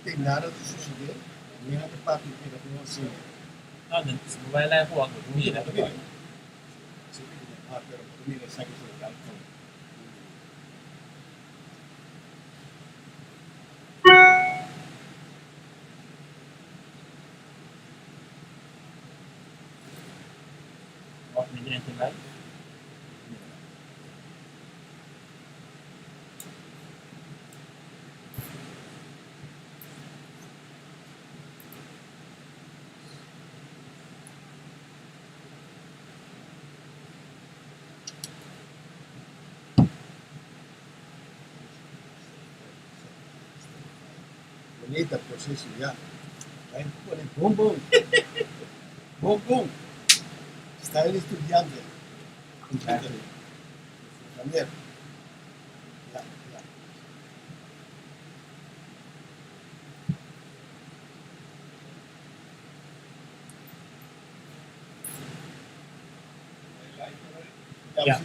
Te nada ta sucede, mi a ta papia keda con asina. No, den si bo bai live wak bo ta mira. Bo ta mira. Si bo ta mira, pero bo ta mira esaki for di iPhone. Wak mi drenta live. Mira. Bonita proceso ya. Bai pone bon bon. Bon bon. Style estudiante. Computer. Programmer. Ya, ya. Ya.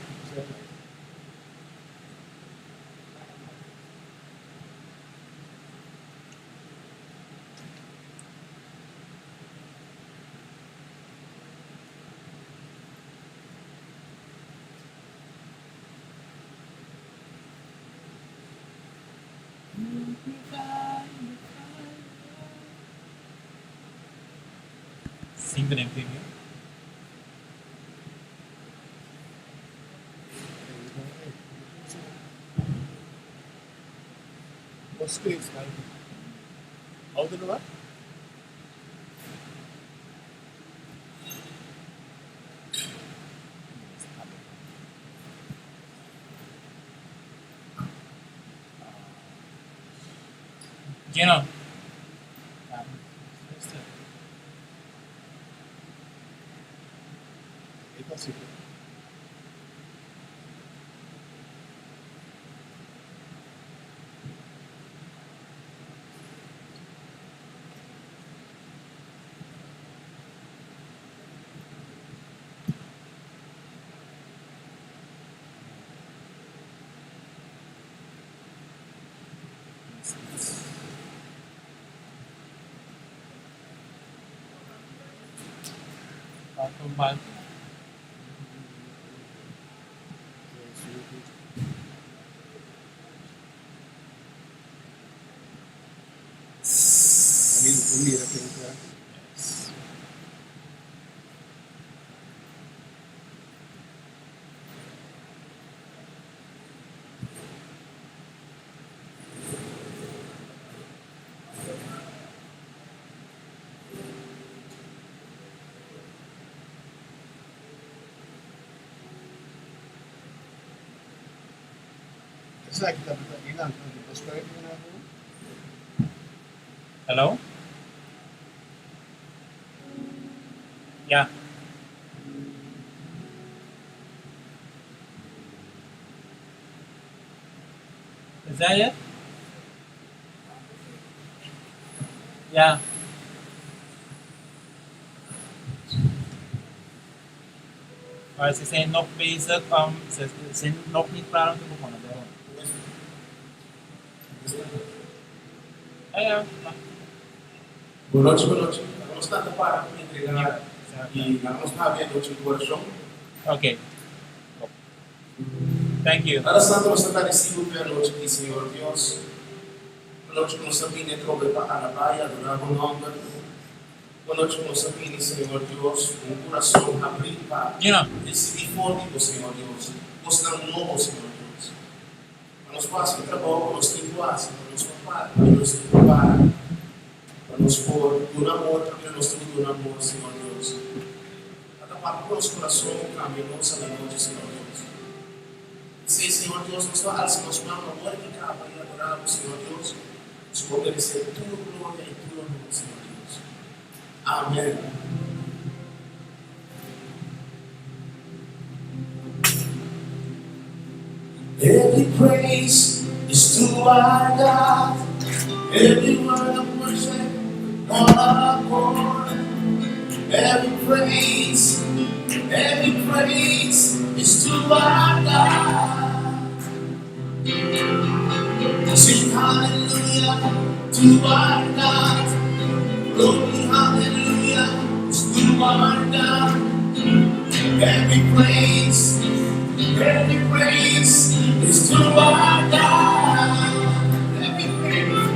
Cinco den preview. Gino. Mal. Mira ken ta. Yes. Esaki tabata einan di bo scuela di nan ku. Hello? Ya. Is that it? Ya. Maar ze zijn nog bezig om, ze zijn nog niet klaar om te begonnen, daarom. Ja, ja. Bon nochi, bon nochi. Nos ta para entregar y nos ta habia nochi corazon. Okay. Thank you. Tata Santo, nos ta agradecido pa e anochi aki, Señor Dios. Anochi cu nos a bini atrobe pa alaba y adora Bo nomber. Anochi cu nos a bini, Señor Dios, cu un curason habri pa Gino. ricibi for di Bo, Señor Dios, cosnan nobo, Señor Dios. Pa nos por haci e trabou cu nos tin cu haci, pa nos por para caminda nos tin cu para, pa nos por duna amor caminda nos tin cu duna amor, Señor Dios. Tata, papia cu nos curason y cambia nos anochi, Señor Dios. P'esei, Señor Dios, nos ta alsa nos man awor y caba y adora Bo, Señor Dios. Nos por merecé tur gloria y tur honor, Señor Dios. Amen. Every praise is to our God. Every word of worship, one accord. Every praise, every praise is to our God. Sing hallelujah. To our God. Glory, hallelujah is to our God. Every praise, every praise is to our God. Every praise,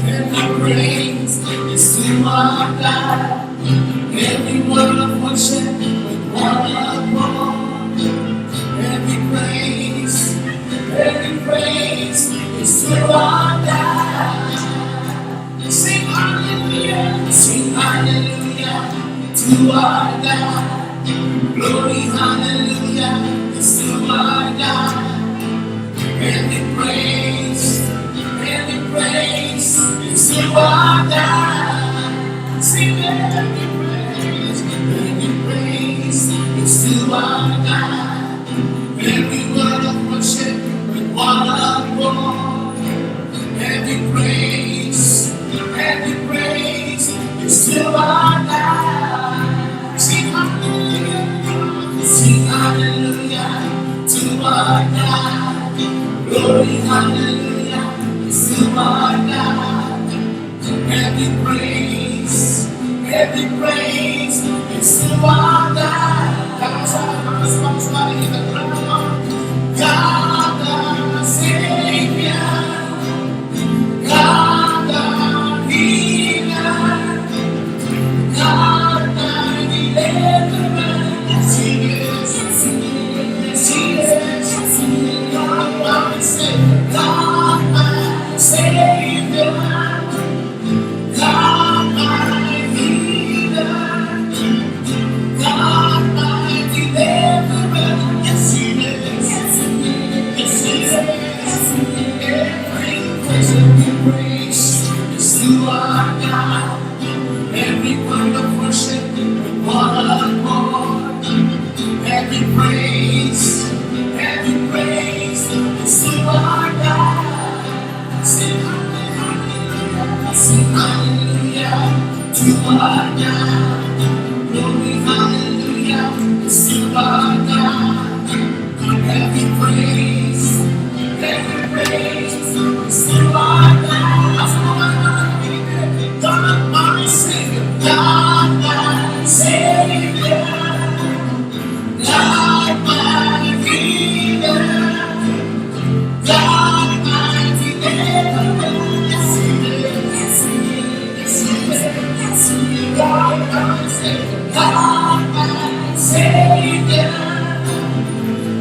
every praise is to our God. Every word of worship with one accord. Every praise, every praise is to our God. Sing hallelujah, sing hallelujah to our God. Glory, hallelujah is to our God. Every praise, every praise is to our God. Sing every praise, every praise is to our God. Every word of worship with one accord. Every praise, every praise is to our God. Sing hallelujah, sing hallelujah to our God. Glory, hallelujah is to our God. Every praise, every praise is to our God. God, our Savior, God, our healer, God, our deliverer. Yes, He is. Yes, He is. God, my Savior, God, my Savior, God, my healer, God, my deliverer. Yes, He is. Yes, He is. Every praise, every praise is to our God. Every word of worship with one accord. Every praise, every praise is to our God. Sing hallelujah, sing hallelujah to our God. Glory, hallelujah is to our God. Every praise, every praise is to our God. God, my Savior, God, my Savior, God, my healer, God, my deliverer. Yes, He is. Yes, He is. Yes, He is. God, my Savior, God, my Savior,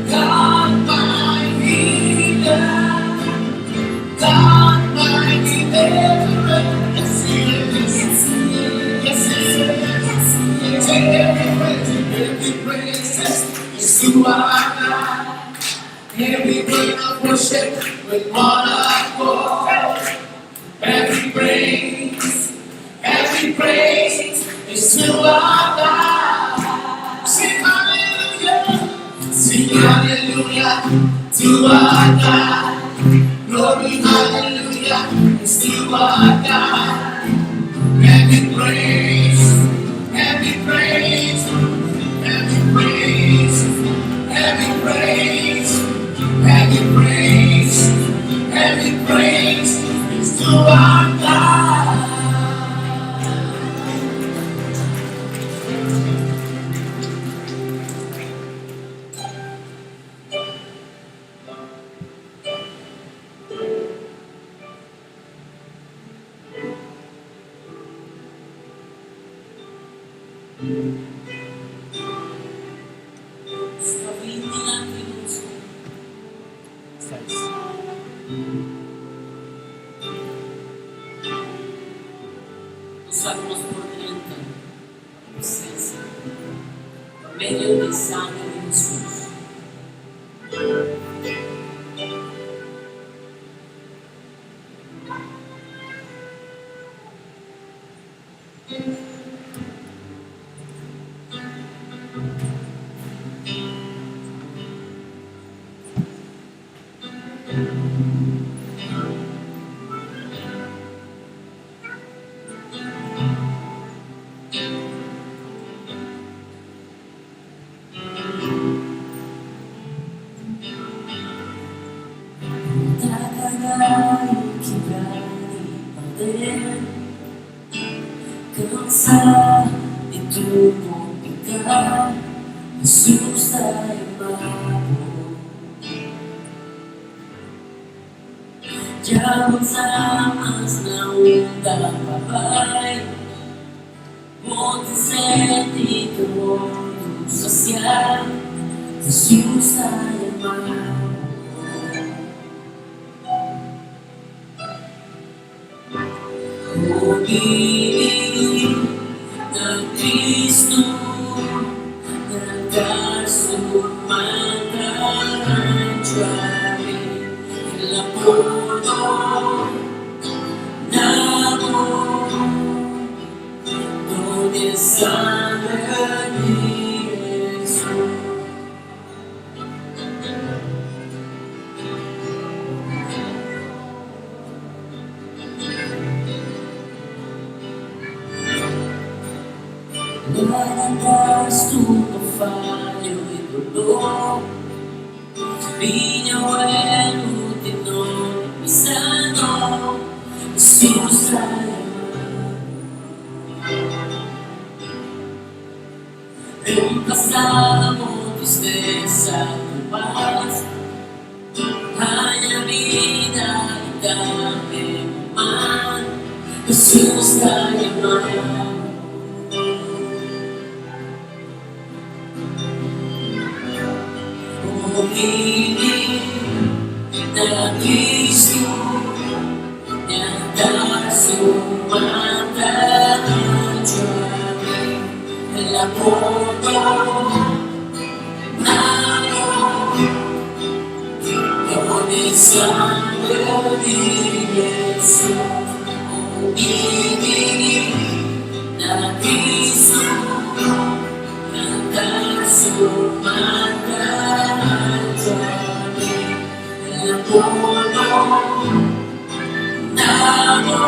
God, my healer, God, my deliverer. Yes, He is. Yes, He is. Take every praise, every praise is to our God. Every word of worship with one accord. Every praise, every praise is to our God. Sing hallelujah, sing hallelujah to our God. Glory, hallelujah is to our God. Every praise, every praise, every praise, every praise, every praise, every praise is to our God. Nos ta bini dilanti nos. Seis. Nos sa ku nos por drenta bo presensia pa medio di sanger di Hesus. Ta karga i kibra di Kansá di tur bo piká, Hesus ta yama bo. Ya bo sa mas na unda pa bai, bo tin sed di ta wordu sasiá, Hesus ta yama bo. Bini na Cristo, na su mantra el a pordoná bo dor di e sanger di Jesus. Laga atras tur bo fayo i doló. Bini awel ku tin no bisa no. Hesus ta yama bo. Reemplasa bo tristesa ku pas. Haña bida i tambe bo man. Hesus ta yama bo. O bini na Cristo, na su manta El a pordoná bo dor di sanger di Hesus. O bini na Cristo, na su manta El a pordoná bo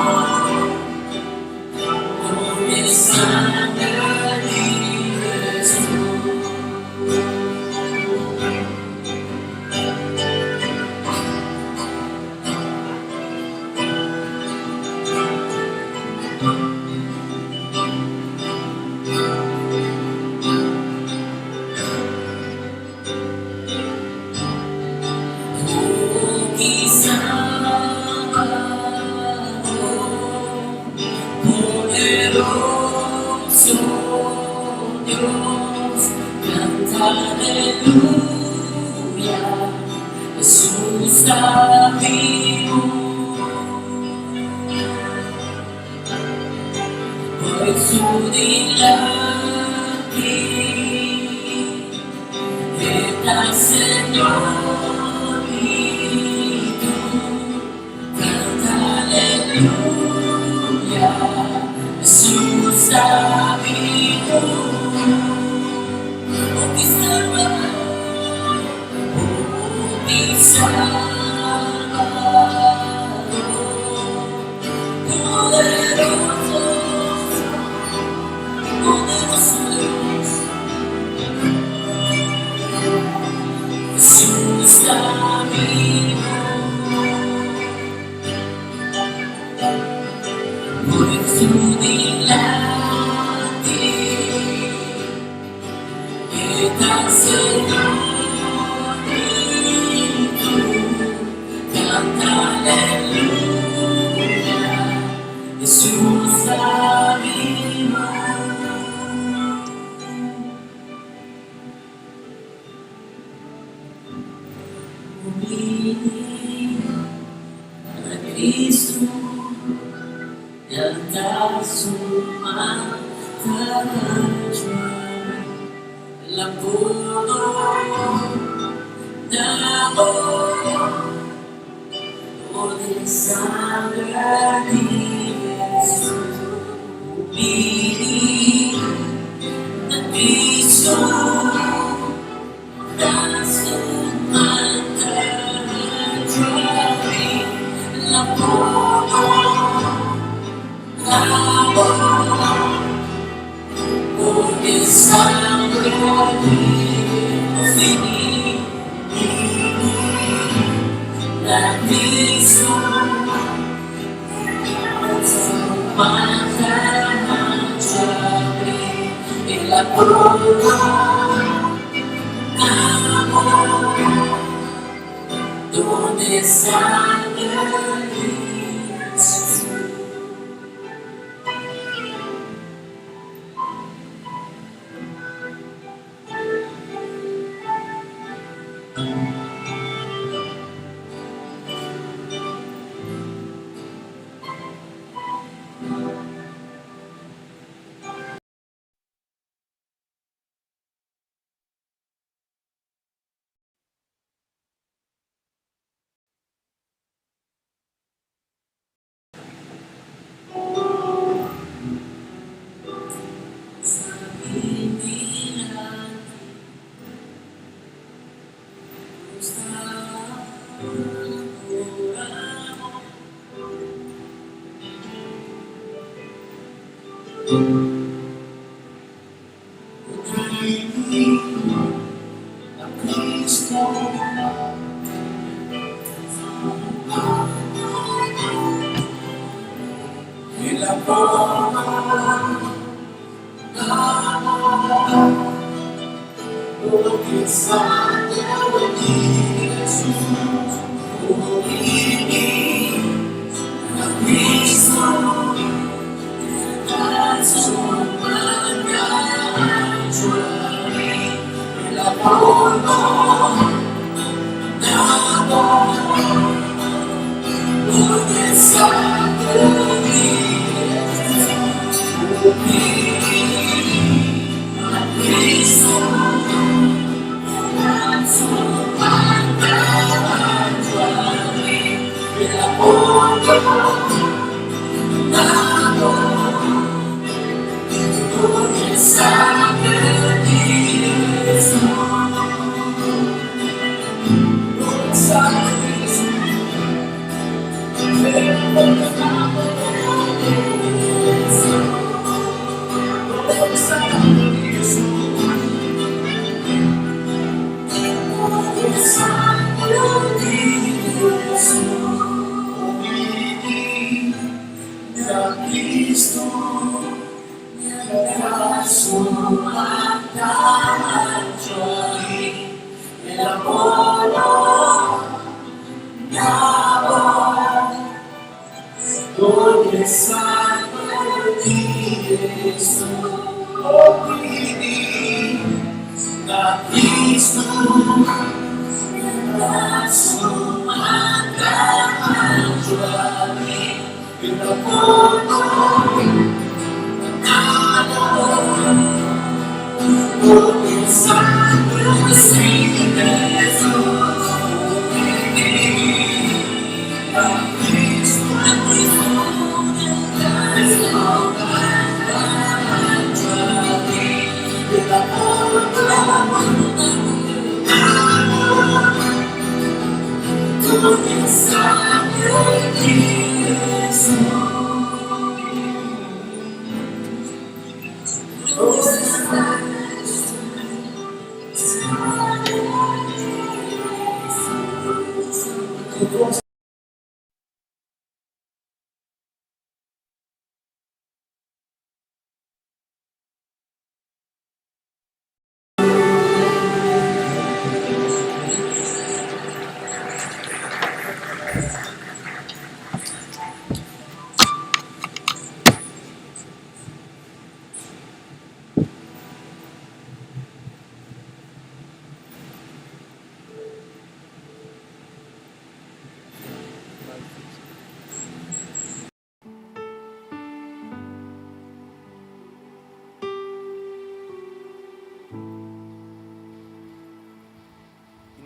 dor di sanger di Hesus. O Salvador, poderoso Dios, canta aleluya, Jesús ta bibu. Bai su dilanti, E ta Señor i tu. Canta aleluya, Jesús ta bibu. O mi Salvador, o mi Salvador, poderoso, poderoso Dios, Jesús ta bibu. Bai su dilanti, E ta Señor i tu. Canta aleluya, Jesús ta bibu. O bini na Cristo, Canta su manta El a pordoná bo dor di sanger di Hesus. O bini na Cristo, na su manta El a pordoná bo dor di sanger di Bini na Cristo, su manta. I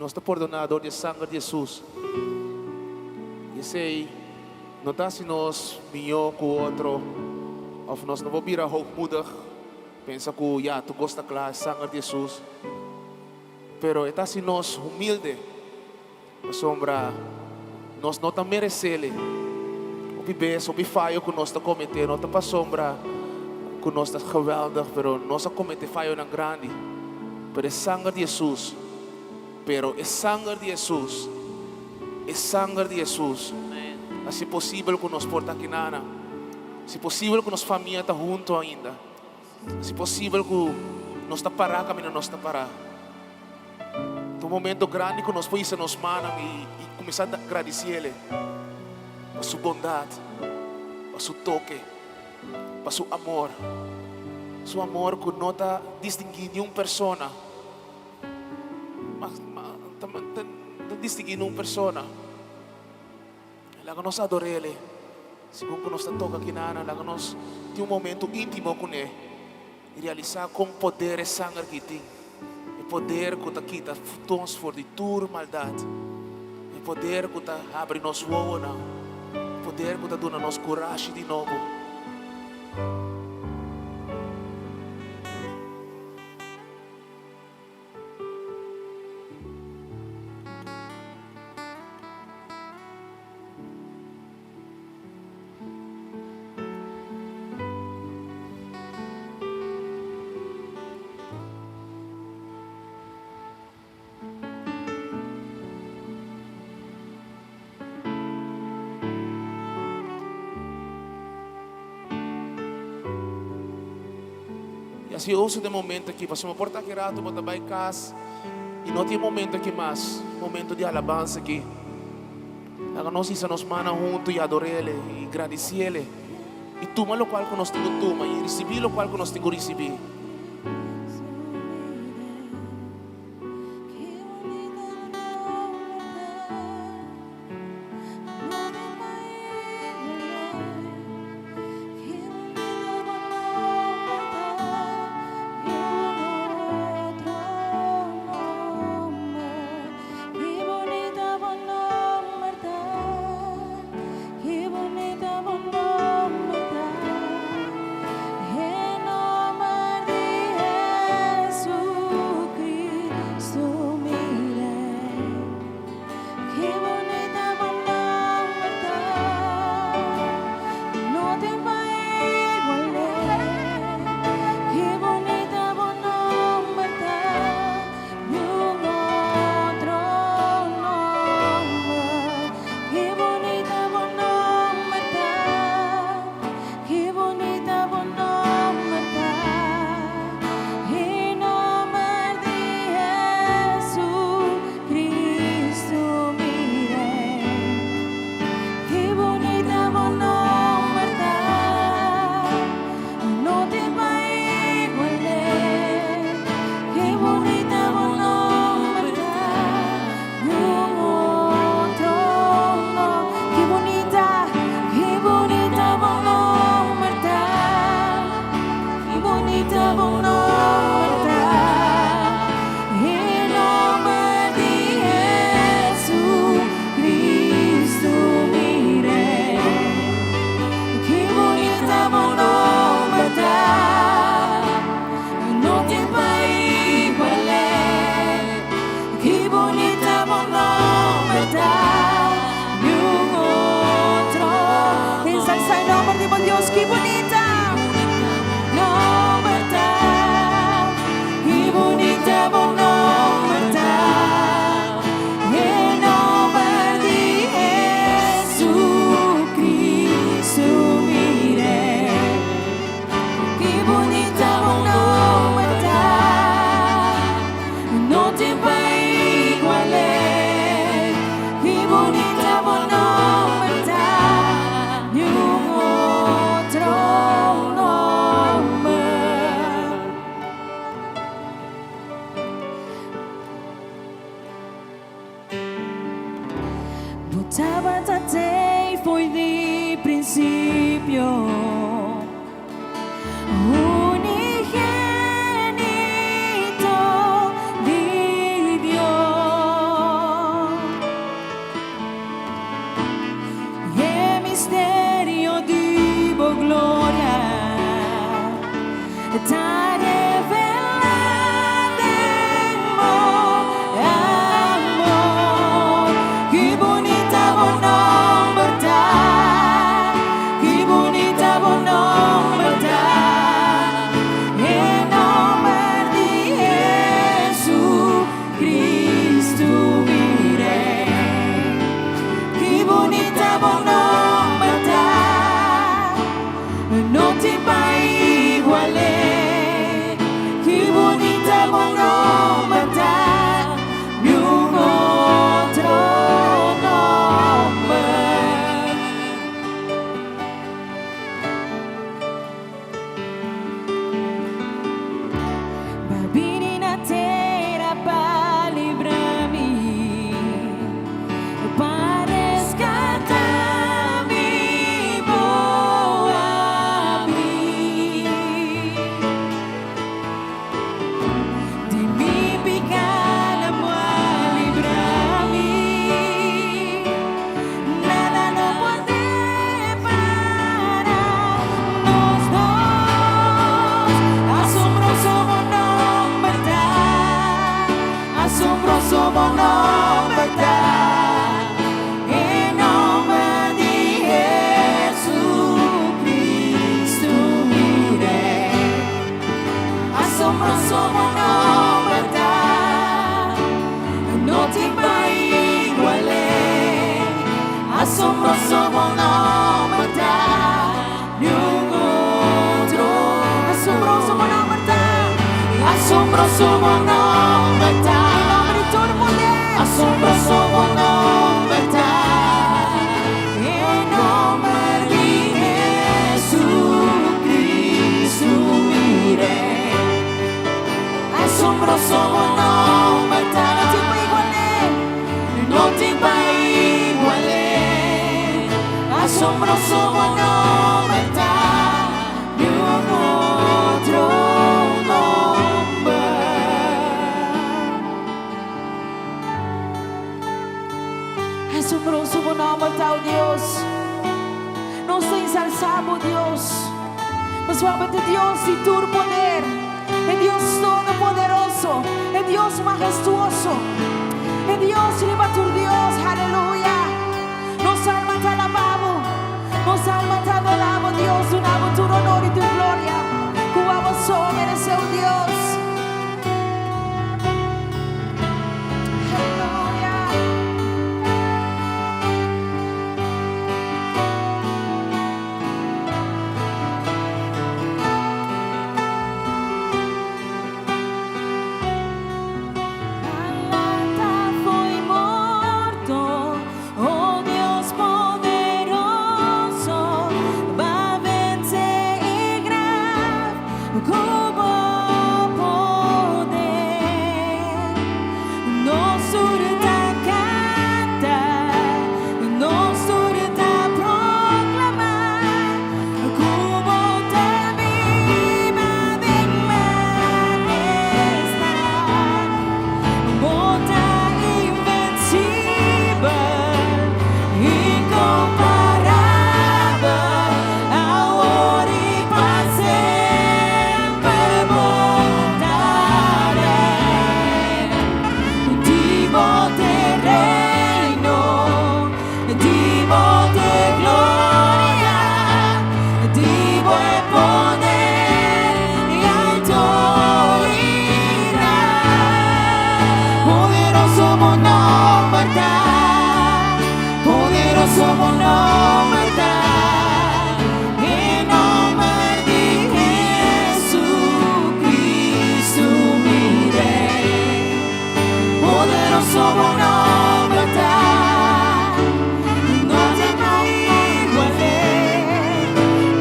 nos ta pordoná dor di e sanger di Hesus. I esei no ta hasi nos mihó ku otro òf nos no por bira hoogmoedig, pensa ku ya tur kos ta kla, e sanger di Hesus. Pero e ta hasi nos humilde pasobra nos no ta meresele. Hopi bes, hopi fayo ku nos ta kometé no ta pasobra ku nos ta geweldig, pero nos a kometé fayonan grandi. Pero e sanger di Hesus, pero e sanger di Hesus, e sanger di Hesus hasi posibel ku nos por ta akinana, hasi posibel ku nos famia ta huntu ainda. Si posibel ku Nos ta pará kaminda nos ta pará. Ta un momento grandi ku nos por hisa nos mannan i kuminsá gradisiele pa su bondat, pa su toke, pa su amor. Su amor ku no ta distinguí niun persona. Ta distinguí niun persona. Laga nos ador'El segun ku nos ta toka kinanan. Laga nos tin un momentu íntimo kuné i realisá kon poder e sanger aki tin. E poder ku ta kita nos for di tur maldat. E poder ku ta habri nos wowonan. E poder ku ta duna nos kurashi di nobo. I así usa den momento aki, pasobra por ta ki rato bo ta bai kas i no tin e momento aki mas, momento di alabansa aki. Laga nos hisa nos mannan huntu i ador'El i gradisi'El i tuma lokual ku nos tin ku tuma i risibí lokual ku nos tin ku risibí. Asombroso bo nomber ta, e nomber di Jesucristo mi Rey. Asombroso bo nomber ta, no tin pa igual'é. Asombroso bo nomber ta, ningun otro. Asombroso bo nomber ta, asombroso bo nomber ta. Nomber di tur poder. Asombroso bo nomber ta, e nomber di Jesucristo mi Rey. Asombroso bo nomber ta, No tin pa igual'é. no tin pa igual'é. Asombroso bo nomber ta, ningun otro nomber. Asombroso bo nomber ta, oh Dios. Nos ta ensalsa bo, Dios. Nos ta Dios di tur poder. E Dios todopoderoso. E Dios mahestuoso. E Dios riba tur Dios. Aleluya. Nos alma ta alaba bo. Nos alma ta adora bo, Dios. Duna bo tur honor y tur gloria. Cu abo so merece, oh Dios. Aleluya. Lanta fo'i morto, oh Dios poderoso, b'a vence e graf cu bo poder. Nos tur ta canta, nos tur ta proclama, cu bo ta biba den mahestad. Bo ta invencibel, incomparabel, awor y pa semper bo ta Rey. Di bo t'e reino, di bo t'e gloria, di bo e poder y autoridad. Poderoso bo nomber ta, poderoso bo nomber ta, e nomber di Jesucristo mi Rey. Poderoso bo nomber ta, no tin pa igual'é.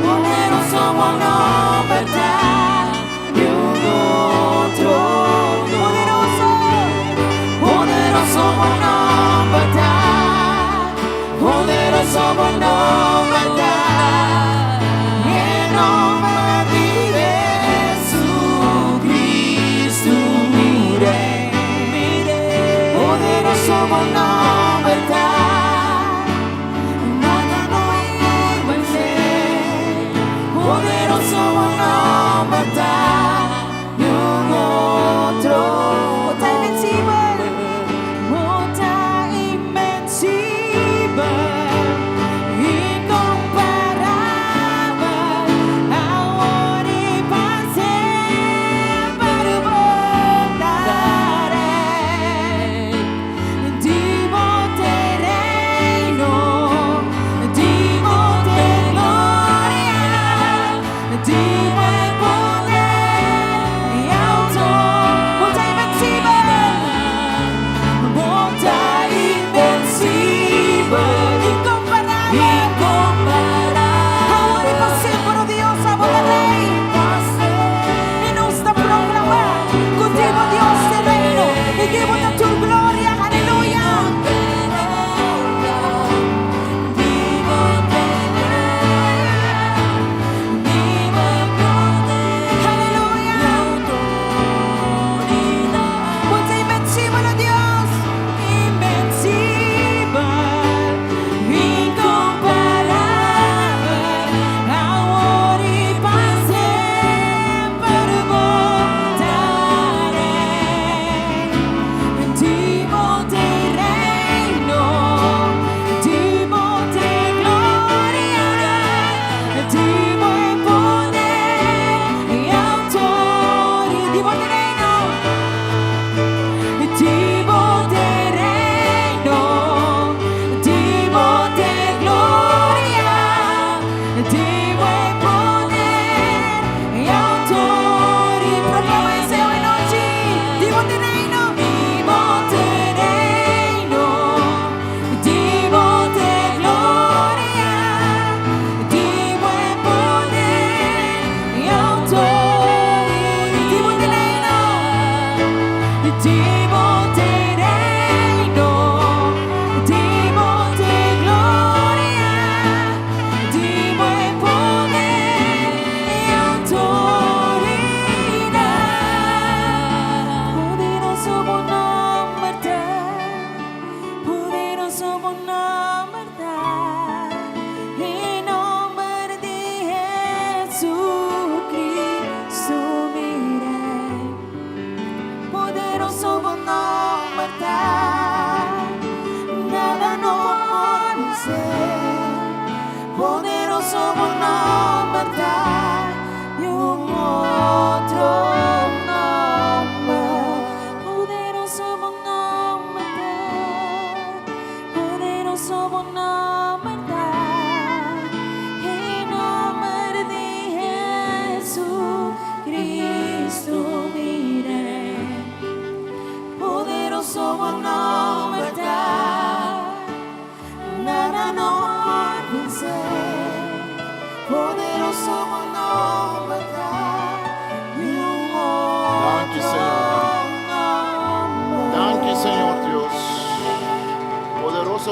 Poderoso bo nomber ta, ningun otro. Poderoso. Poderoso bo nomber ta, poderoso bo nomber ta, e nomber di Jesucristo mi Rey. Poderoso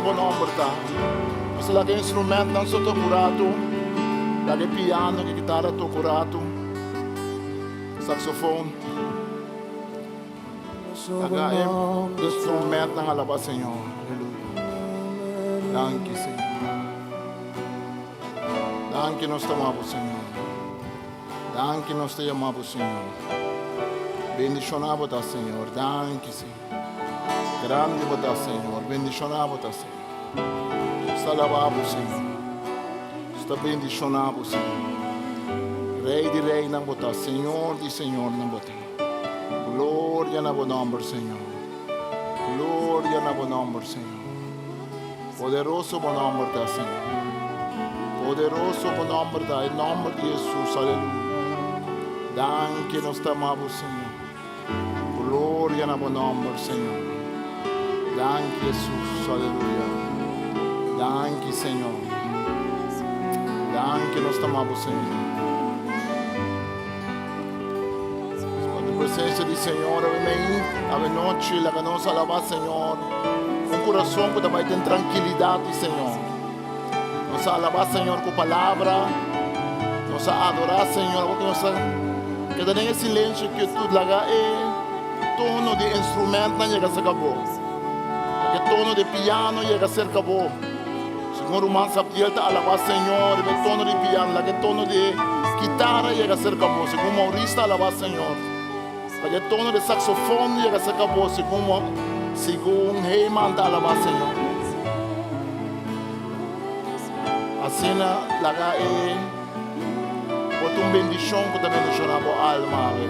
bo nòmber ta. Nos ta laga e instrumentnan so toka un ratu, laga e piano ku e kitara toka un ratu, saxofon. Laga e instrumentnan alabá Señor. Aleluya. Danki, Señor. Danki nos ta ama bo, Señor. Danki nos ta yama bo, Señor. Bendishoná bo ta, Señor. Danki, Señor. Grandi bo ta, Señor. Bendishoná bo ta, Señor. Nos ta alabá bo, Señor. Nos ta bendishoná bo, Señor. Rey di reynan bo ta, Señor di señornan bo ta. Gloria na bo nomber, Señor. Gloria na bo nomber, Señor. Poderoso bo nomber ta, Señor. Poderoso bo nomber ta, e nomber di Jesus, aleluya. Danki nos ta ama bo, Señor. Gloria na bo nomber, Señor. Danki, Jesus, aleluya. Danki, Señor. Danki nos ta ama bo, Señor. Na presencia di Señor awe mei, awe nochi, laga nos alaba Señor. Un corazón cu ta bai den tranquilidad di Señor. Nos a alaba Señor cu palabra. Nos a adora Señor. Awor cu nos a keda den e silencio quietud, laga e tono di instrumentnan yega cerca bo. Laga e tono di piano yega cerca bo. Segun ruman Sabdiel ta alabá Señor riba e tono di piano, laga e tono di e kitara yega serka bo. Segun Maurice ta alabá Señor, laga e tono di e saksofon yega serka bo. Segun segun Heyman ta alabá Señor. Asina laga e por ta un bendishon ku ta bendishoná bo alma awe.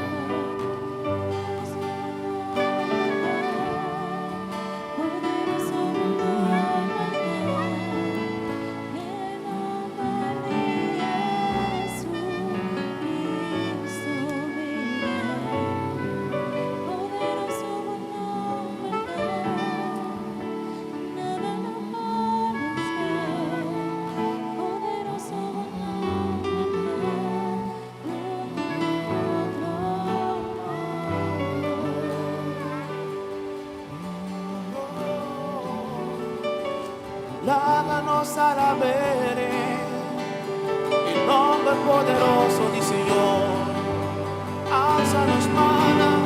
Laga nos alab'E, e nomber poderoso di Señor. Alsa nos mannan,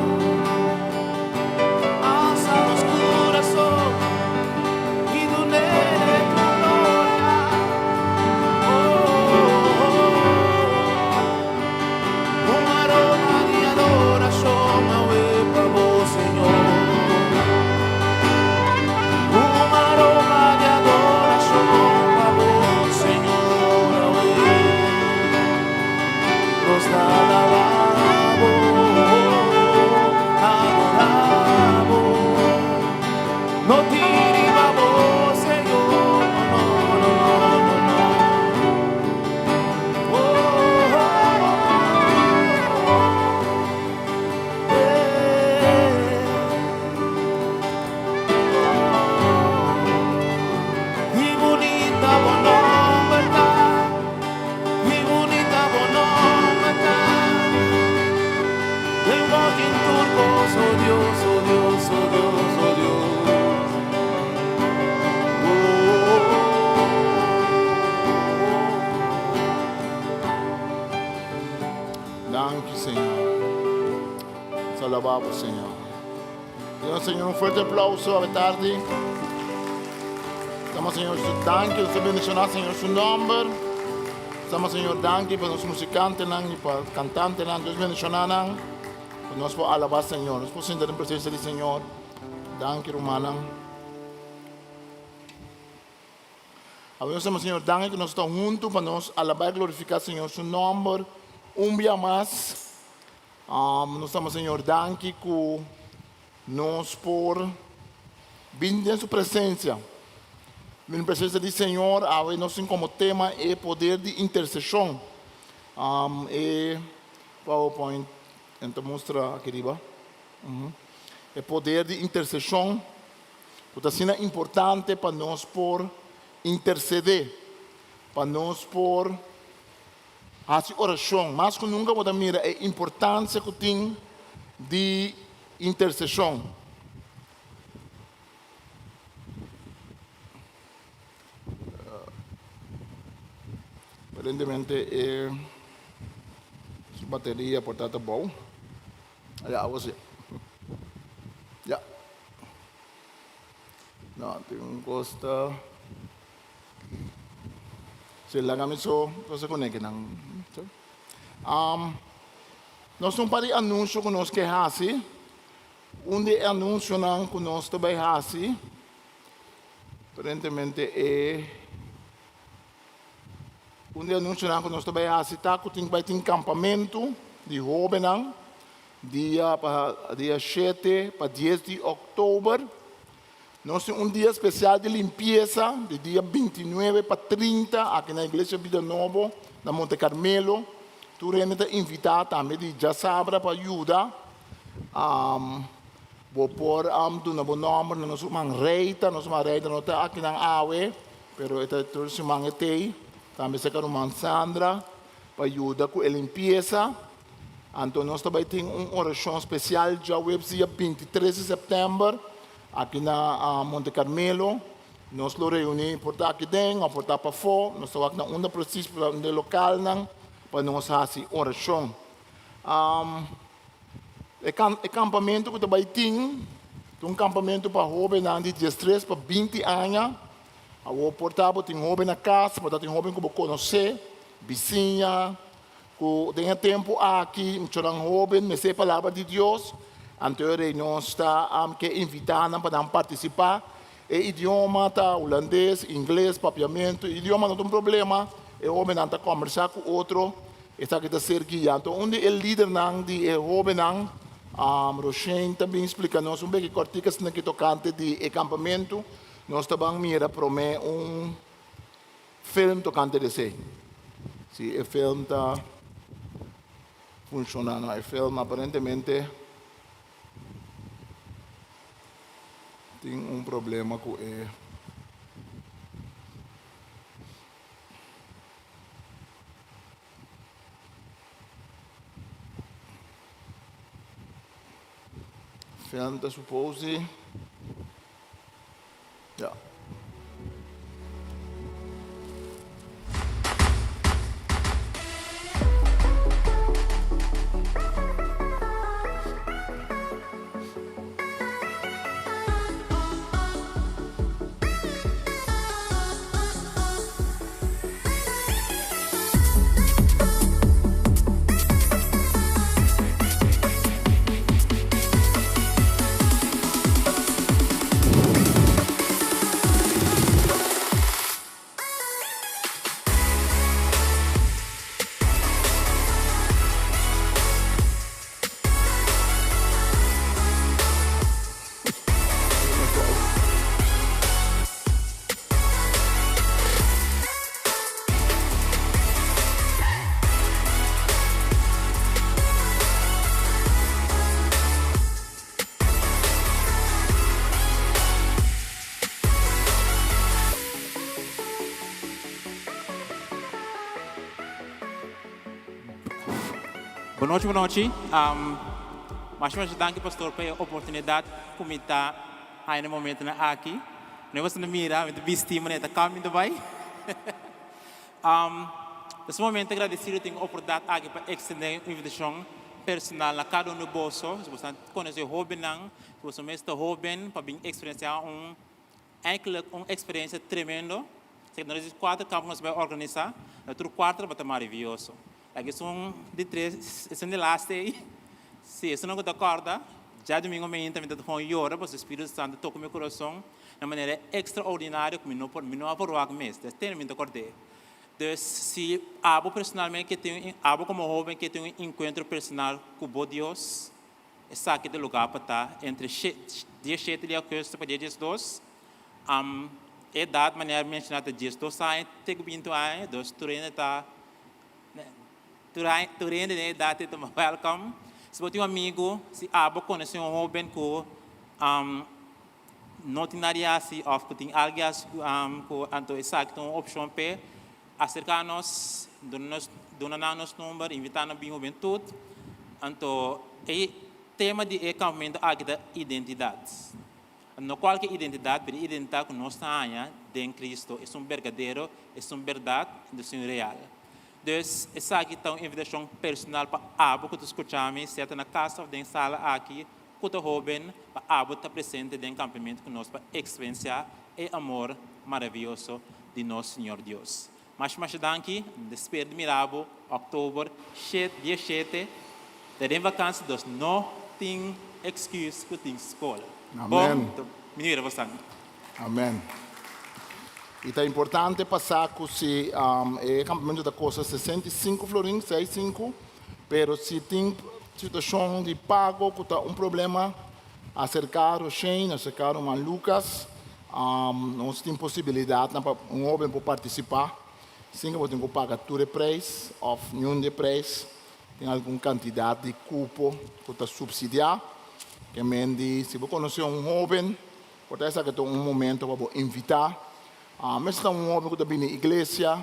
alsa nos curason y dun'E tu gloria. Oh, oh, oh. Un aroma di adoracion awe pa bo, Señor. Un aroma di adoracion pa bo, Señor, awe. Nos ta alaba bo, adora bo. No tin riba bo, Señor, no, no, no, no, no. Danki, Señor. Nos alabá bo, Señor. Duna Señor un fuerte aplauso awe tardi. Damos Señor su danki. Nos ta bendiciona Señor su nomber. Damos Señor danki pa nos musicantenan y pa cantantenan. Dios bendiciona nan. Pa nos por alabá Señor. Nos por sinta den presencia di Señor. Danki, rumannan. Awe nos ama Señor danki ku nos ta huntu pa nos alabá i glorifiká Señor su nòmber un bia mas. Nos ama Señor danki ku nos por bini den su presensia. Bini den presensia di Señor awe nos tin komo tema e poder di interseshon. E PowerPoint ta mustra aki riba. E poder di interseshon. Ku ta asina importante pa nos por intersedé, pa nos por hasi orashon. Mas ku nunka bo ta mira e importansia ku tin di interseshon. Aparentemente e su bateria por ta ta bou. Ya, awo si. Ya. No, tin un kos ta. Si, laga mi so cosa ku nekinan. Um, nos tin un par di anunsio ku nos ke hasi. Un di e anunsionan ku nos ta bai hasi, aparentemente e un di e anunsionan ku nos ta bai hasi ta ku tin bai tin kampamentu di hóbennan dia pa dia shete pa dies di òktober. Nos tin un dia spesial di limpiesa di dia bintinuebe pa trinta aki na Iglesia Bida Nobo na Monte Carmelo. Tur hende ta invitá tambe di djasabra pa yuda. Bo por duna bo nòmber na nos ruman Reita. Nos ruman Reita no ta akinan awe, pero e ta tur siman e t'ei. Tambe serka ruman Sandra pa yuda ku e limpiesa. Anto nos ta bai tin un orashon spesial djaweps dia bintitres di sèptèmber aki na Monte Carmelo. Nos lo reuní por ta aki den òf por ta pafó. Nos ta wak na unda presis por ta unda e lokalnan pa nos hasi orashon. E kampamentu ku ta bai tin ta un kampamentu pa hóbennan di diestres pa binti aña. Awor por ta bo tin hóben na kas, por ta tin hóben ku bo konosé, bisiña, Ku den e tempu aki muchanan hóben mester e Palabra di Dios, anto e rei nos ta ke invitá nan pa nan partisipá. E idioma ta hulandes, ingles, papiamentu. Idioma no ta un problema, e hóbennan ta kòmbersá ku otro, esaki ta ser guiá. Anto un di e lidernan di e hóbennan, Roshane, ta bin splika nos un beki kòrtiku asina ki tokante di e kampamentu. Nos ta ban mira promé un. Film tokante di esei. Si e film ta funshoná no. E film aparentemente tin un problema ku e film ta supose di. Ja. Bonochi bonochi. Masha masha danki pastor pa e oportunidad cu mi ta haya na e momentonan aki. No boso ta mira mi ta bisti manera ta cambio ta bay. Ta sumamente agradecido tin e oportunidad aki pa extende un invitacion personal na cada un di boso. Si boso ta conoce hobennan, si boso mes ta hoben pa bin experiencia un eigenlijk un experiencia tremendo. Esaki nos di cuater campo nos bay organisa, na tur cuater tabata maravioso. Like esun di tres, esun di laste ei, si esun ku ta kòrda, djadumingu mainta mi ta gewoon yora pasobra Spiritu Santu toka mi kurason na manera ekstraordinario ku mi no por, mi no a por wak mes, des tene mi ta kòrd'é. Dus si abo personalmente ke tin, abo komo hoben ke tin un enkuentro personal ku bo Dios, esaki ta e lugar pa ta entre dia shete di augustus pa dia diesdos. E edat manera mi menshoná ta 12 aña te ku binti aña, dus tur hende ta. Tur hende den edat ta welcome. Si bo tin un amigu, si abo konosé un hoben ku no tin nada di hasi òf ku tin algu di hasi ku anto esaki ta un opshon p'e, aserká nos, duna nos duna nan nos number, invitá nan bin hubentut. Anto e tema di e kampamentu aki ta identidat. No kualke identidat, pero e identidat ku nos ta haña den Kristo, esun berdadero, esun bèrdat, esun real. Dus esaki ta un invitashon personal pa abo ku ta skucha mi, sea ta na kas òf den sala aki, ku ta hóben, pa abo ta presente den kampamentu ku nos pa eksperensiá e amor maravioso di nos Señor Dios. Masha masha danki, mi ta spera di mira bo òktober 17, ta den vakansi dus no tin excuse ku tin skol. Amen. Bon, mi mira bosan. Amen. I ta importante pa sa ku si e kampamentu ta kosta 65 florin, seis sinku, pero si tin situashon di pago ku ta un problema, aserká Roshane, aserká ruman Lucas. Nos tin posibilidatnan pa un hóben por partisipá sin ku bo tin ku paga tur e preis òf niun di e preis. Tin algun kantidat di kupo ku ta supsidiá. Ke men di si bo konosé un hóben, por ta esaki ta un momento pa bo invitá. Mester ta un hóben ku ta bini iglesia,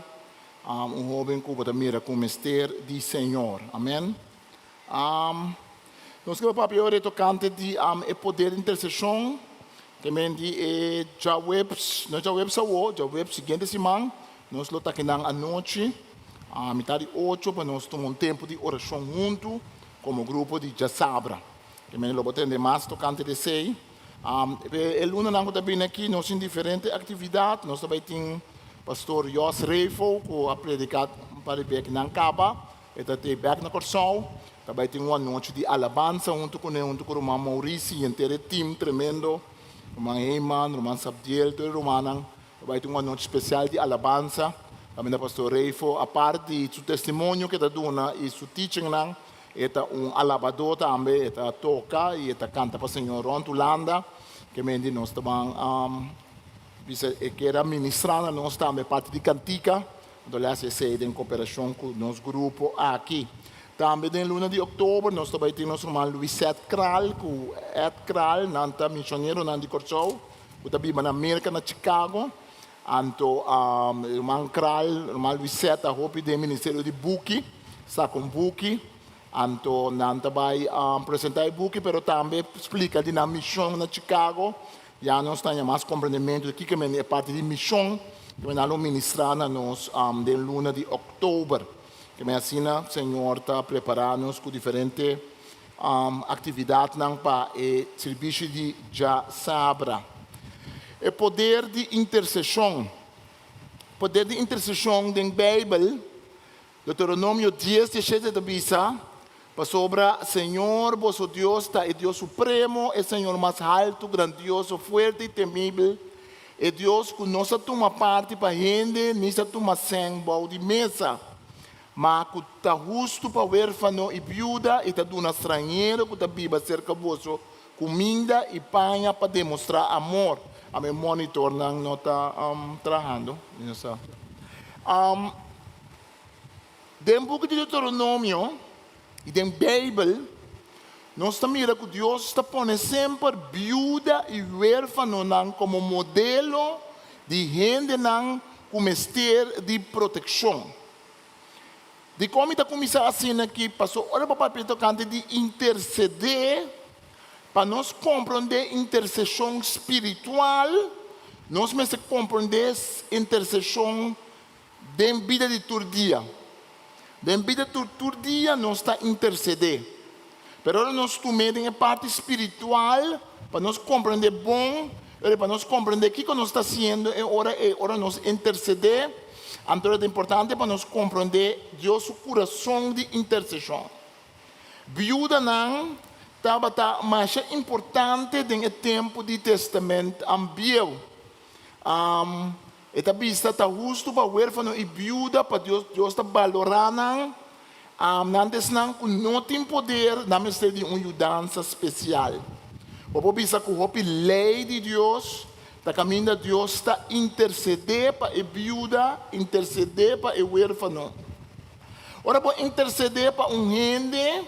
un hóben ku bo ta mira ku mester di Señor. Amen. Nos ke papia ora tokante di e poder di interseshon, ke men di e djaweps, no djaweps awo, djaweps siguiente siman, nos lo ta akinan anochi, a mitad di ocho pa nos tuma un tempu di orashon huntu komo grupo di djasabra. Ke men lo bo tende mas tokante di esei. E lunanan ku ta bini aki nos tin diferente aktividat, nos ta bai tin pastor Jos Reifo ku a prediká un par di bek nan kaba. E ta te bek na Kòrsou, ta bai tin un anochi di alabansa huntu kuné, huntu ku ruman Maurice i henter e tim tremendo, ruman Heyman, ruman Sabdiel, tur e rumannan. Ta bai tin un anochi spesial di alabansa. Kaminda Pastor Rayfo, apart di su testimonio ku e ta duna i su teachingnan, e ta un alabadó tambe, e ta toka i e ta kanta pa Señor rònt Hulanda. Ke men di nos ta ban bisa e kier a ministrá na nos tambe parti di kantika. Anto lo hasi esei den koperashon ku nos grupo aki. Tambe den luna di oktober nos ta bai tin nos ruman Luisette Kraal ku Ed Kraal, nan ta mishoneronan di Kòrsou ku ta biba na Merka na Chicago. Anto ruman Kraal, ruman Luisette ta hopi den ministerio di buki, saka un buki. Anto nan ta bai presentá e buki pero tambe splika di nan mishon na Chicago. Ya nos ta haña mas komprendementu di kiko men e parti di mishon ku men a lo ministrá na nos den luna di òktober. Ke men asina Señor ta prepará nos ku diferente aktividatnan pa e sirbishi di djasabra. E poder di interseshon. Poder di interseshon den Beibel Deuteronomio dies dieshete ta bisa, Pasobra Señor boso Dios ta e Dios supremo, e Señor mas haltu, grandioso, fuerte i temibel, e Dios ku no sa tuma parti pa hende ni sa tuma sèn bou di mesa, ma ku ta hustu pa wérfano i biuda i ta duna strañero ku ta biba serka boso kuminda i paña pa demostrá amor. Ami monitornan no ta trahando, mi no sa. Den buki di Deuteronomio i den Beibel, nos ta mira ku Dios ta pone semper biuda i huérfanonan komo modelo di hendenan ku mester di protekshon. Dikon mi ta kuminsá asina aki? Pasobra ora bo papia tokante di intersedé, pa nos komprondé interseshon spiritual, nos mester komprondé interseshon den bida di tur dia. Den bida tur tur dia nos ta intersedé. Pero ora nos tum'é den e parti spiritual, pa nos komprendé bon, ora pa nos komprendé kiko nos ta hasiendo e ora ei, ora nos intersedé, anto ta importante pa nos komprendé Dios su kurason di interseshon. Biudanan tabata masha importante den e tempu di Testament Bieu. E ta bisa ta hustu pa huérfano i biuda, pa Dios, Dios ta balorá nan. Nan ta esnan ku no tin poder, nan mester di un yudansa spesial. Bo por bisa ku hopi lei di Dios ta kaminda Dios ta intersedé pa e biuda, intersedé pa e huérfano. Ora bo intersedé pa un hende,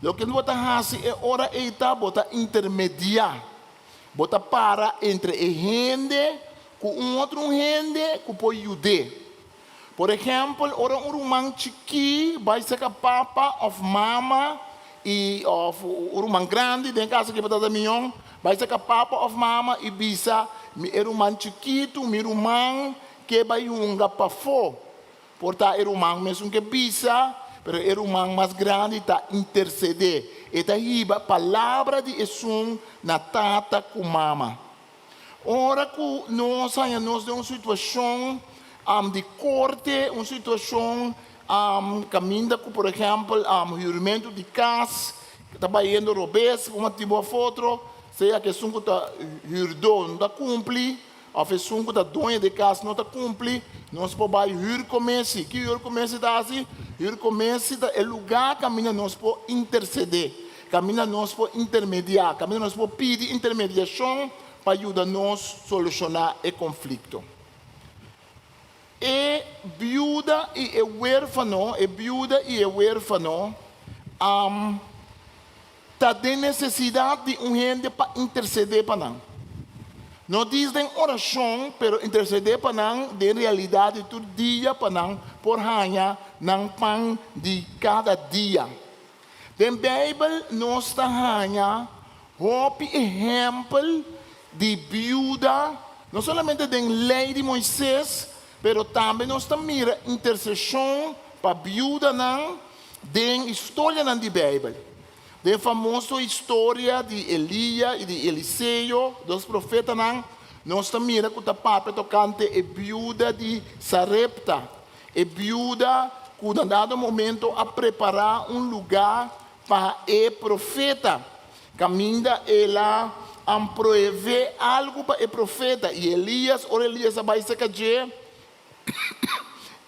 loke bo ta hasi e ora ei ta bo ta intermediá. Bo ta para entre e hende ku un otro un hende ku por yud'é. Por ehèmpel, ora un ruman chikí bai serka papa òf mama i òf un ruman grandi, den kaso aki bo ta mion, bai serka papa òf mama i bisa, Mi e ruman chikitu, mi ruman ke bai hunga pafó. Por ta e ruman mesun ke bisa, pero e ruman mas grandi ta intersedé. E ta hiba palabra di esun na tata ku mama. Ora ku nos haña nos den un situashon di korte, un situashon kaminda ku por ehèmpel hürmentu di kas ta bayendo robes pa un motibu òf otro, sea ku esun ku ta hürdó no ta kumpli òf esun ku ta doño di e kas no ta kumpli, nos por bai hürkomesi. Ki hürkomesi ta hasi? Hürkomesi ta e lugá kaminda nos por intersedé, kaminda nos por intermediá, kaminda nos por pidi intermediashon pa yuda nos solushoná e konflikto. E biuda i e huérfano, e biuda i e huérfano, ta den nesesidat di un hende pa intersedé pa nan. No dis den orashon, pero intersedé pa nan den realidat di tur dia pa nan por haña nan pan di kada dia. Den Beibel nos ta haña hopi ehèmpel di biuda, no solamente den Lei di Moises, pero tambe nos ta mira interseshon pa biudanan den historianan di Beibel. Den famoso historia di Elia i di Eliseo, dos profetanan, nos ta mira ku ta papia tokante e biuda di Sarepta, e biuda ku na dado momento a prepará un lugá pa e profeta, kaminda el a proevé algu pa e profeta. I Elias, ora Elias a bai serka dje,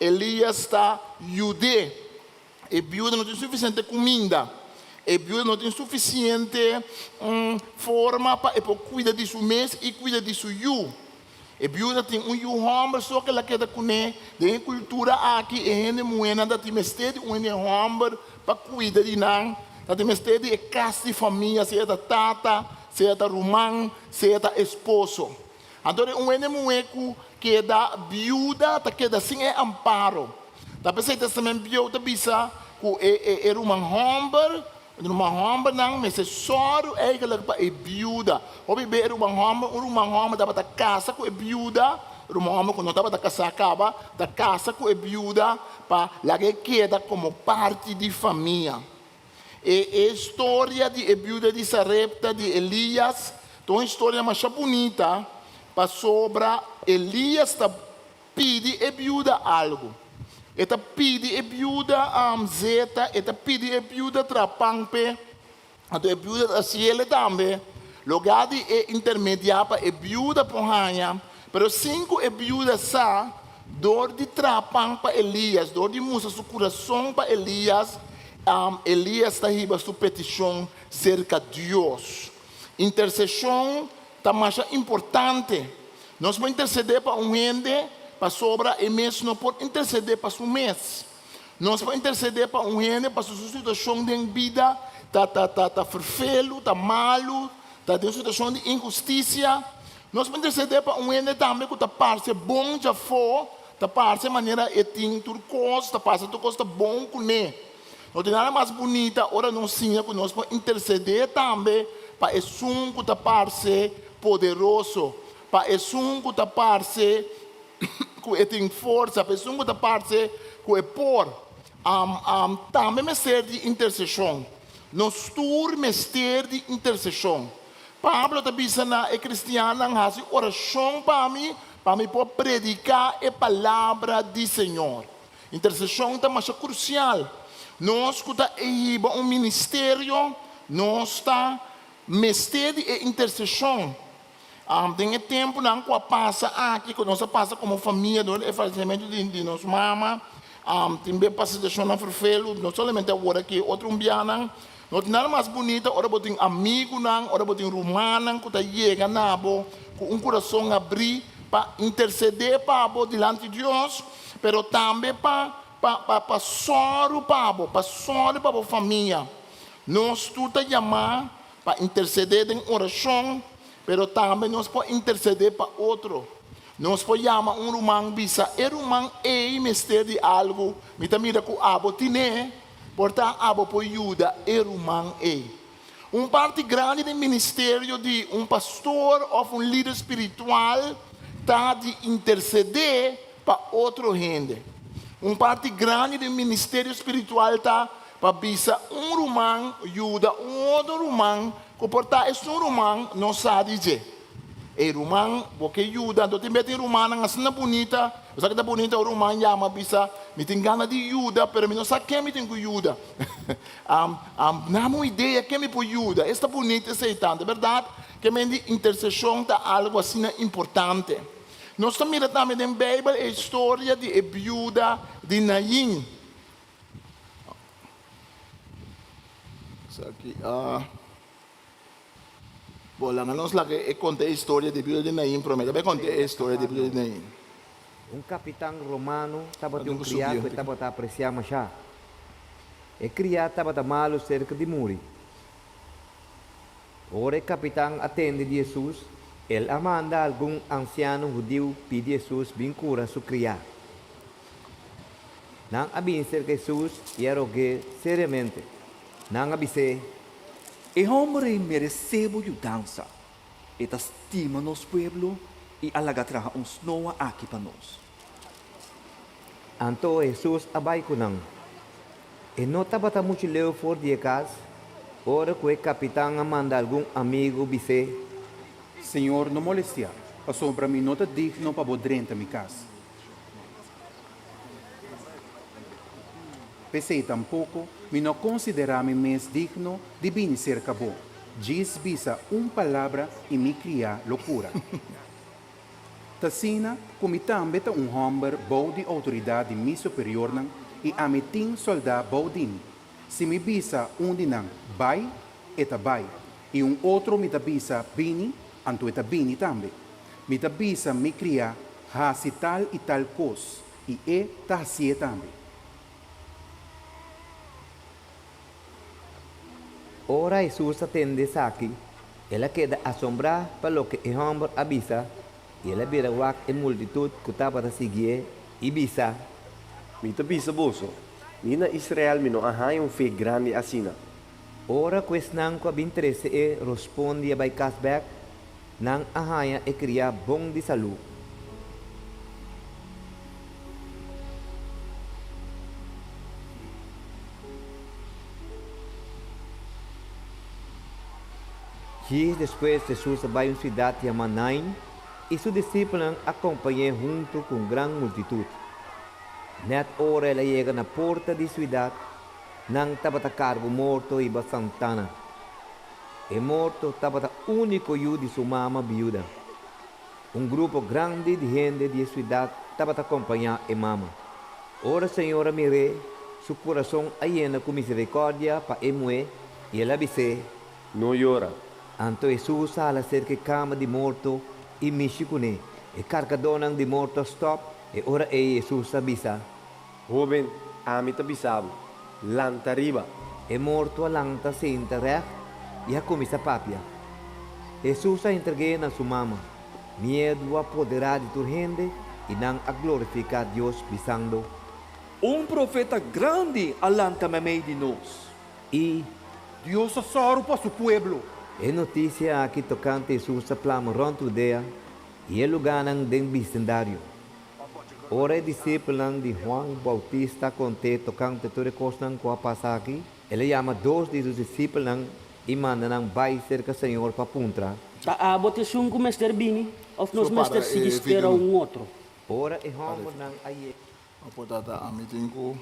Elias ta yud'é. E biuda no tin sufisiente kuminda. E biuda no tin sufisiente forma pa e por kuida di su mes i kuida di su yu. E biuda tin un yu hòmber so ku el a keda kuné. Den e kultura aki e hende muhénan ta tin mester di un hende hòmber pa kuida di nan. Ta tin mester di e kas di famia, sea ta tata, sea ta ruman, sea ta esposo. Anto di un hende muhé ku keda biuda ta keda sin e amparo. Ta p'esei Testament Bieu ta bisa ku e e e ruman hòmber, ruman hòmbernan mester sòru eigentlik pa e biuda. Hopi be e ruman hòmber, un ruman hòmber tabata kasa ku e biuda, ruman hòmber ku no tabata kasá kaba ta kasa ku e biuda pa laga e keda komo parti di famia. E e storia di e biuda di Sarepta di Elias ta un historia masha bunita pasobra Elias ta pidi e biuda algu. E ta pidi e biuda zeta, e ta pidi e biuda traha pan p'e. Anto e biuda ta hasiel tambe. Lugá di e intermediá pa e biuda por haña, pero sin ku e biuda sa, dor di traha pan pa Elias, dor di mustra su kurason pa Elias, Elias ta hiba su petishon serka Dios. Interseshon ta masha importante. Nos por intersedé pa un hende pasobra e mes no por intersedé pa su mes. Nos por intersedé pa un hende pasobra su situashon den bida ta ta ta ta ferfelu, ta malu, ta den un situashon di inhustisia. Nos por intersedé pa un hende tambe ku ta parse bon djafó, ta parse manera e tin tur kos, ta parse tur kos ta bon kuné. No tin nada mas bunita ora nos siña ku nos por intersedé tambe pa esun ku ta parse poderoso, pa esun ku ta parse ku e tin forsa, pa esun ku ta parse ku e por. Tambe mester di interseshon. Nos tur mester di interseshon. Pablo ta bisa na e kristiannan, Hasi orashon pa mi, pa mi por prediká e palabra di Señor. Interseshon ta masha krusial. Nos ku ta hiba un ministerio, nos ta mester di e interseshon. Den e tempunan ku a pasa aki, ku nos a pasa komo famia dor di e falesimentu di nos mama, tin be pasa situashonnan ferfelu, no solamente awor aki, otro un bianan. No tin nada mas bunita ora bo tin amigunan, ora bo tin rumannan ku ta yega na bo ku un kurason abrí pa intersedé pa bo dilanti Dios, pero tambe pa pa pa pa sòru pa bo, pa sòru pa bo famia. Nos tur ta yamá pa intersedé den orashon, pero tambe nos por intersedé pa otro. Nos por yama un ruman bisa, E ruman ei mester di algu, mi ta mira ku abo tin'é, por ta abo por yuda e ruman ei. Un parti grandi den ministerio di un pastor òf un lider spiritual ta di intersedé pa otro hende. Un parti grandi den ministerio spiritual ta pa bisa un ruman yuda un otro ruman ku por ta esun ruman no sa di dje. Ey ruman, bo ke yuda? Anto tin bes tin rumannan asina bunita, bo sa ke ta bunita un ruman yama bisa, mi tin gana di yuda pero mi no sa ken mi tin ku yuda. Nami un idea ken mi por yuda. Esta bunita esei ta. Di bèrdat ke men di interseshon ta algu asina importante. Nos ta mira tambe den Beibel e historia di e biuda di Nain. Esaki a Bo laga nos laga e konta e historia di biuda di Nain promé. Ta bai konta e historia di biuda di Nain. Un kapitan romano tabatin un kriá ku e tabata apresiá mashá. E kriá tabata malu serka di muri. Ora e kapitan a tende di Hesus, el a manda algun ansiano hudiu pidi Hesus bin kura su kriá. Nan a bini serka Hesus i a rog'é seriamente. Nan a bis'é. E hòmber ei meresé bo yudansa. E ta stima nos pueblo i a laga traha un snoa aki pa nos. Anto Hesus a bai ku nan. E no tabata muchu leu for di e kas, ora ku e kapitan a manda algun amigu bis'é. Señor, no molestiá, pasobra mi no ta digno pa bo drenta mi kas. P'esei tampoko mi no konsiderá mi mes digno di bini serka bo, djis bisa un palabra i mi kriá lo kura. T'asina ku mi tambe ta un hòmber bou di outoridat di mi superiornan i ami tin sòldá bou di mi. Si mi bisa un di nan, Bai, e ta bai, i un otro mi ta bisa, Bini, anto e ta bini tambe. Mi ta bisa mi kriá, Hasi tal i tal kos, i e ta hasié tambe. Ora Hesus a tende esaki, el a keda asombrá pa loke e hòmber a bisa i el a bira wak e multitut ku tabata siguié i bisa. Mi ta bisa boso, ni na Israel mi no a haña un fe grandi asina. Ora ku esnan ku a bin trese e rospondi a bai kas bèk, nan a haña e kriá bon di salú. Djis despues Hesus a bai un siudat yamá Nain, i su disipelnan a kompañ'é huntu ku un gran multitut. Nèt ora el a yega na porta di siudat, nan tabata karga un morto riba santana. E morto tabata úniko yu di su mama biuda. Un grupo grandi di hende di e siudat tabata kompañá e mama. Ora Señor a mir'é, su kurason a yena ku miserikòrdia pa e muhé i el a bis'é. No yora. Anto Hesus a hala serka e kama di morto i mishi kuné. E kargadónan di morto a stòp, e ora ei Hesus a bisa. Hóben, ami ta bisa bo, lanta riba! E morto a lanta sinta règt i a kuminsá papia. Hesus a entreg'é na su mama. Miedu a poderá di tur hende i nan a glorifiká Dios, bisando. Un profeta grandi a lanta meimei di nos. I. Dios a sòru pa su pueblo. E notisia aki tokante Hesus a plama rònt Hudea i e lugánan den bisindario. Ora e disipelnan di Huan Boutista a kont'é tokante tur e kosnan ku a pasa aki, el a yama dos di su disipelnan i manda nan bai serka Señor pa puntra. Ta abo ta esun ku mester bini, òf nos So para mester sigui e spera video un otro? Ora e hòmbernan a yega. No por ta ta ami tin ku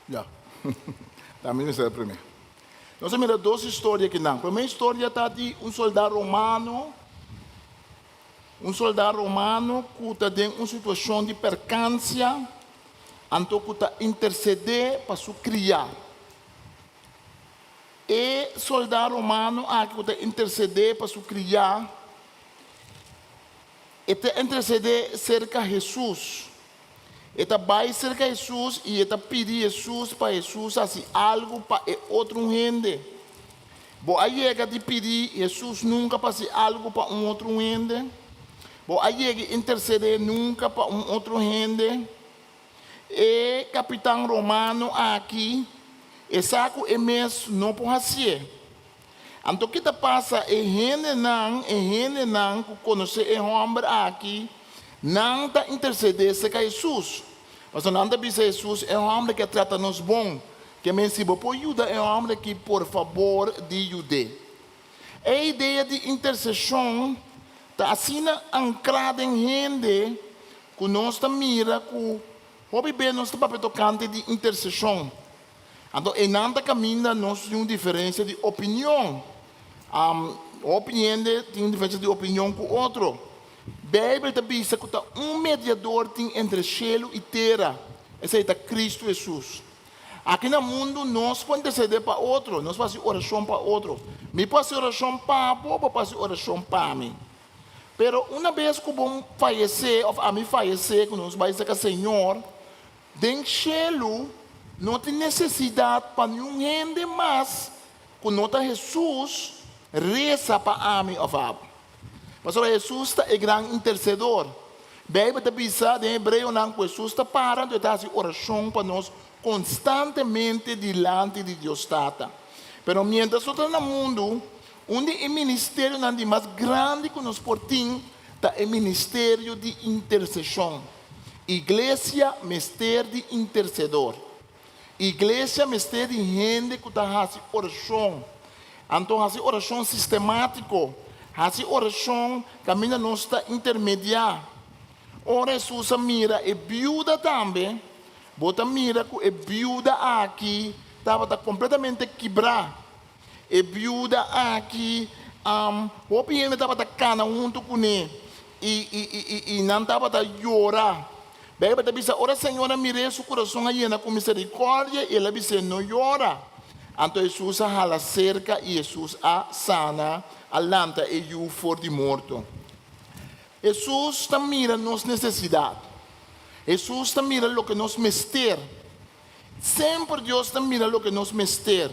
ya ta ami mester promé. Nos a mira dos historia akinan. Promé historia ta di un soldá romano. Un soldá romano ku ta den un situashon di perkansia, anto ku ta intersedé pa su kriá. E soldá romano aki ku ta intersedé pa su kriá, e ta intersedé serka Hesus. E ta bai serka Hesus i e ta pidi Hesus pa Hesus hasi algu pa e otro un hende. Bo a yega di pidi Hesus nunka pa hasi algu pa un otro un hende? Bo a yega intersedé nunka pa un otro hende? E kapitan romano aki, e sa ku e mes no por hasié. Anto ki ta pasa? E hendenan, e hendenan ku konosé e hòmber aki, nan ta intersedé serka Hesus. Pasobra nan ta bisa Hesus, E hòmber aki a trata nos bon. Ke men si bo por yuda e hòmber aki, por fabor di yud'é. E idea di interseshon ta asina ankrá den hende ku nos ta mira ku hopi bes nos ta papia tokante di interseshon. Anto einan ta kaminda nos tin un diferensia di opinion. Hopi hende tin un diferensia di opinion ku otro. Beibel ta bisa ku ta un mediador tin entre shelu i tera, esei ta Kristu Hesus. Aki na mundu nos por intersedé pa otro, nos por hasi orashon pa otro. Mi por hasi orashon pa bo, bo por hasi orashon pa mi. Pero una bes ku bo fayesé òf ami fayesé, ku nos bai serka Señor, den shelu no tin nesesidat pa niun hende mas ku no ta Hesus resa pa ami òf abo. Pasobra Hesus ta e gran intersedor. Beibel ta bisa den Hebreonan ku Hesus ta para anto e ta hasi orashon pa nos konstantemente dilanti di Dios Tata. Pero miéntras nos ta na mundu, un di e ministerionan di mas grandi ku nos por tin ta e ministerio di interseshon. Iglesia mester di intersedor. Iglesia mester di hende ku ta hasi orashon. Anto hasi orashon sistemátiko. Hasi orashon kaminda nos ta intermediá. Ora Hesus a mira e biuda tambe, bo ta mira ku e biuda aki tabata kompletamente kibrá. E biuda aki, hopi hende tabata kana huntu kuné i nan tabata yora. Beibel ta bisa, Ora Señor a mir'é, su kurason a yena ku miserikòrdia i el a bis'é, No yora. Anto Hesus a hala serka i Hesus a sana, a lanta e yu for di morto. Hesus ta mira nos nesesidat. Hesus ta mira loke nos mester. Semper Dios ta mira loke nos mester,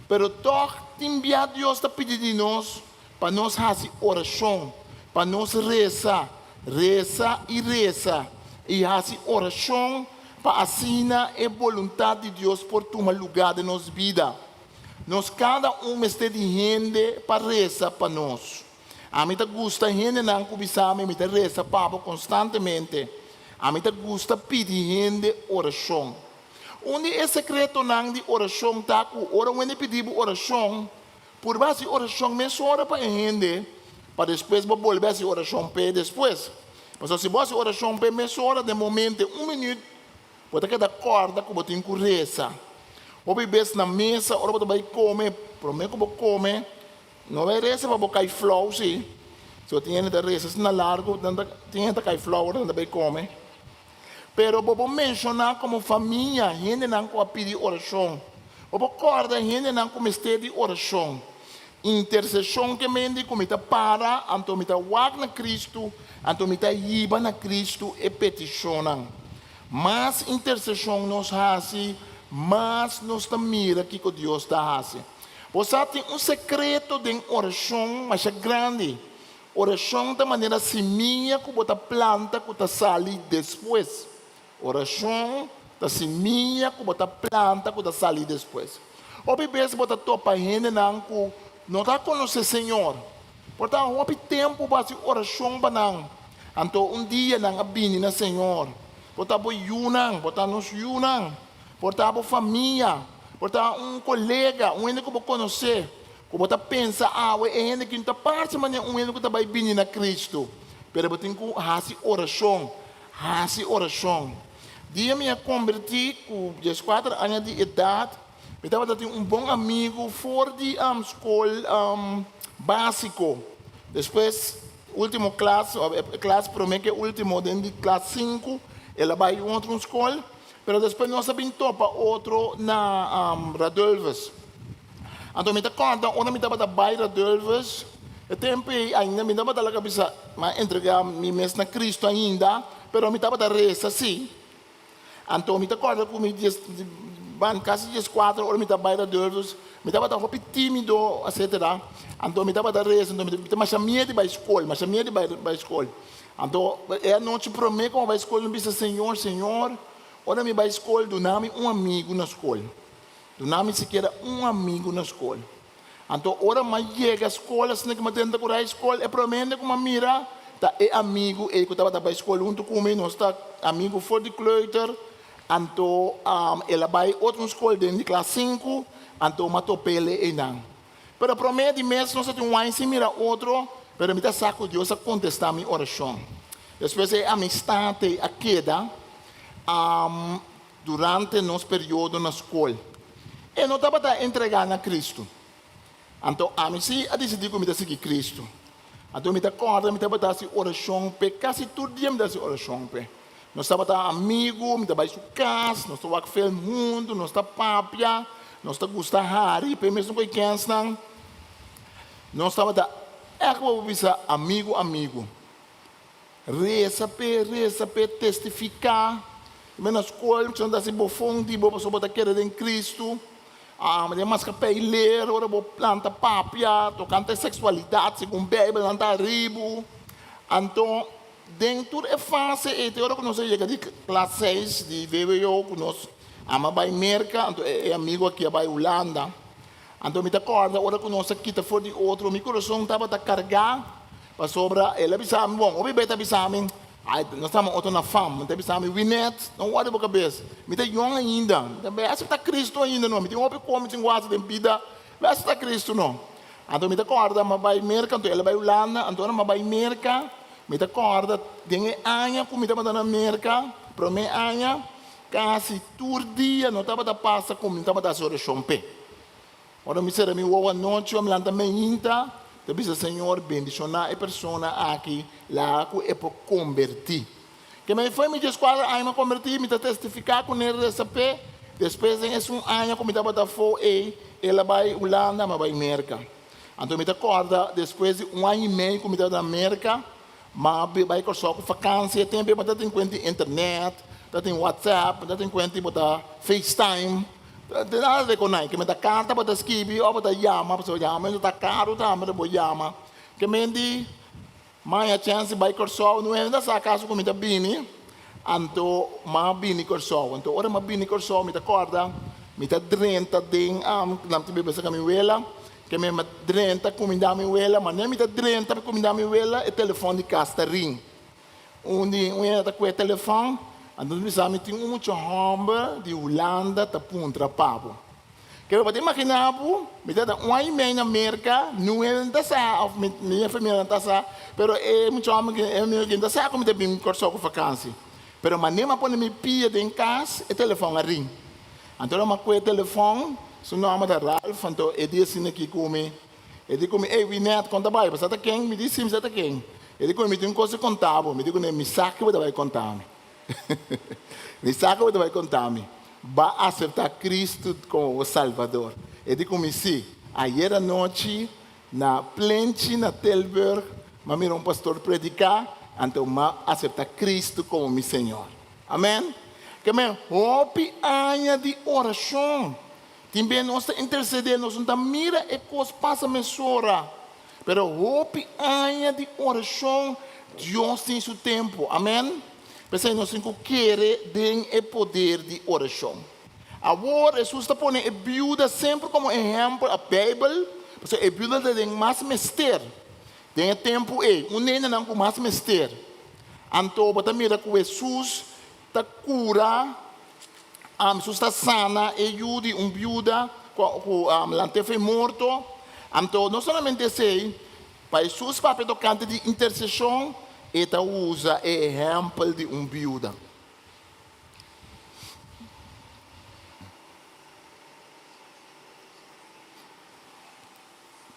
pero tòg tin bia Dios ta pidi di nos pa nos hasi orashon, pa nos resa, resa i resa, i hasi orashon pa asina e boluntat di Dios por tuma lugá den nos bida. Nos kada un mester di hende pa resa pa nos. Ami ta gusta hendenan ku bisa mi, mi ta resa pa bo konstantemente. Ami ta gusta pidi hende orashon. Un di e sekretonan di orashon ta ku ora un hende pidi bo orashon, purba hasi orashon mesora pa e hende pa despues bo bolbe hasi orashon p'e despues. Pasobra si bo hasi orashon p'e mesora den momente un minüt, bo ta keda kòrda ku bo tin ku resa. Hopi bes na mesa ora bo ta bai kome, promé ku bo kome, No bay resa pa bo cay flauw si. Si bo tin hende ta resa asina largo, nan ta tin hende ta cay flauw ora nan ta bay come. Pero bo por menciona como famia hendenan cu a pidi oracion. Bo por corda hendenan cu mester di oracion. Intercesion ke mende cu mi ta para, anto mi ta wak na Cristo, anto mi ta hiba na Cristo e peticionnan. Mas intercesion nos haci, mas nos ta mira kico Dios ta haci. Bo sa tin un sekreto den orashon masha grandi. Orashon ta manera simia ku bo ta planta ku ta sali despues. Orashon ta simia ku bo ta planta ku ta sali despues. Hopi bes bo ta topa hendenan ku no ta konosé Señor. Por ta hopi tempu bo hasi orashon pa nan, anto un dia nan a bini na Señor. Por ta bo yunan, por ta nos yunan. Por ta bo famia, por ta un kolega, un hende ku bo konosé, ku bo ta pensa awe e hende aki no ta parse manera un hende ku ta bai bini na Kristu. Pero bo tin ku hasi orashon, hasi orashon. Dia mi a kombertí ku dieskuater aña di edat, mi tabata tin un bon amigu for di skol básiko. Despues último klas, e klas promé ku e último den di klas sinku, el a bai un otro skol. Pero despues nos a bin topa otro na Radulphus. Anto mi ta kòrda ora mi tabata bai Radulphus, e tempu ei ainda mi tabata laga bisa mi a entregá mi mes na Cristo ainda, pero mi tabata resa sí. Anto mi ta kòrda ku mi dies ban kasi dieskuater ora mi ta bai Radulphus, mi tabata hopi tímido etcetera. Anto mi tabata resa, anto mi ta masha miedu di bai skol, masha miedu di bai bai skol. Anto e anochi promé ku mi bai skol mi bisa, Señor, Señor, ora mi bai skol duna mi un amigu na skol. Duna mi sikiera un amigu na skol. Anto ora mi a yega skol, asina ku mi a drenta ku rai skol, e promé hende ku mi a mira Ta e amigu ei ku tabata bai skol huntu ku mi, nos ta amigu for di kleuter, anto el a bai otro un skol den di klas sinku, anto m'a top'el einan. Pero promé di mes nos a tin un aña sin mira otro, pero mi ta sa ku Dios a kontestá mi orashon. Despues e amistat ei a keda durante nos periodo na skol. E no tabata entregá na Kristu. Anto ami sí a disidí ku mi ta sigui Kristu. Anto mi ta kòrda mi tabata hasi orashon p'e, kasi tur dia mi ta hasi orashon p'e. Nos tabata amigu, mi ta bai su kas, nos ta wak film huntu, nos ta papia, nos ta gusta hari p'e mesun ku e kensnan. Nos tabata ègt bo por bisa amigu amigu. Resa p'e, resa p'e, testifiká. Bai na skol, mi ta hasi bofon di bo pasobra bo ta kere den Kristu. Den maskapé i ler ora bo planta papia tokante seksualidat segun Beibel nan ta aribu. Anto den tur e fase ei te ora ku nos a yega di klas seis di vwo ku nos ama bai Merka anto e amigu aki a bai Hulanda. Anto mi ta kòrda ora ku nos a kita for di otro mi kurason tabata kargá pasobra el a bisa mi bon hopi bes ta bisa mi Ai, nos ta otro na fam. Mi ta bisa mi, Winette, no wòrdu bo kabes. Mi ta yòn ainda. Mi ta bai aseptá Kristu ainda no. Mi tin hopi kos mi tin ku hasi den bida. Bai aseptá Kristu no. Anto mi ta kòrda mi a bai Merka, anto el a bai Hulanda. Anto ora mi a bai Merka, mi ta kòrda den e aña ku mi tabata na Merka, promé aña, kasi tur dia no tabata pasa ku mi tabata hasi orashon p'e. Ora mi sera mi wowo anochi, ora mi lanta meinta, ta bisa, Señor, bendishoná e persona aki, laga ku e por kombertí. Ke mi foi mi dieskuater aña mi a kombertí, mi ta testifiká ku ne resa p'e. Despues den esun aña ku mi tabata afó ei, el a bai Hulanda, mi a bai Merka. Anto mi ta kòrda despues di un aña i mei ku mi tabata na Merka, mi a bai Kòrsou ku fakansia. E tempu ei bo ta tin kuenta di internet, ta tin WhatsApp, ta tin kuenta di bo ta FaceTime. Tin nada di konai, ke men ta karta bo ta skibi òf bo ta yama, pasobra yama ta karu tambe bo yama. Ke men di maya chèns di bai Kòrsou, no hende ta sa kaso ku mi ta bini, anto m'a bini Kòrsou. Anto ora m'a bini Kòrsou mi ta kòrda mi ta drenta den nan ta bebe saka mi wela, ke men m'a drenta kumindá mi wela, manera mi ta drenta pa kumindá mi wela e telefòn di kas ta ring. Un di un hende ta kue telefòn, anto ta bisa mi tin un mucha hòmber di Hulanda ta puntra pa bo. Ke bo ta imaginá bo, mi ta un aña i mei na Merka, niun hende no ta sa òf mi famia no ta sa, pero e mucha hòmber aki, e amigu aki no ta sa ku mi ta bin Kòrsou ku fakansi. Pero manera mi a pone mi pia den kas, e telefòn a rin. Anto ora mi a kue e telefòn, su nòmber ta Ralph, anto e di asina aki ku mi, E di ku mi, Ey, Winette, kon ta bai? Bo sa ta ken? Mi di, Sí, mi sa ta ken. E di ku mi, Mi tin un kos di konta bo. Mi di ku ne, Mi sa ke bo ta bai konta mi. Mi sa ke bo ta bai konta mi. Bo a aseptá Kristu komo bo Salbador. E di ku mi, Sí. Ayer anochi na Plenchi na Tilburg, mi a mira un pastor prediká, anto mi a aseptá Kristu komo mi Señor. Amèn. Ke men hopi aña di orashon. Tin bes nos ta intercede, nos no ta mira e cos pasa mesora. Pero hopi aña di oracion, Dios tin su tempo. Amen. P'esei nos tin cu kere den e poder di oracion. Awor, Jesus ta pone e biuda semper como ehempel a Bijbel, pasobra e biuda ta den mas mester den e tempo ei, un nendenan cu mas mester. Anto bo ta mira cu Jesus ta cura. Jesús ta sana e yu di un biuda ku lant'é for e morto. Anto no solamente esei, pa Jesús papia tokante di interseshon, e ta usa e ehèmpel di un biuda.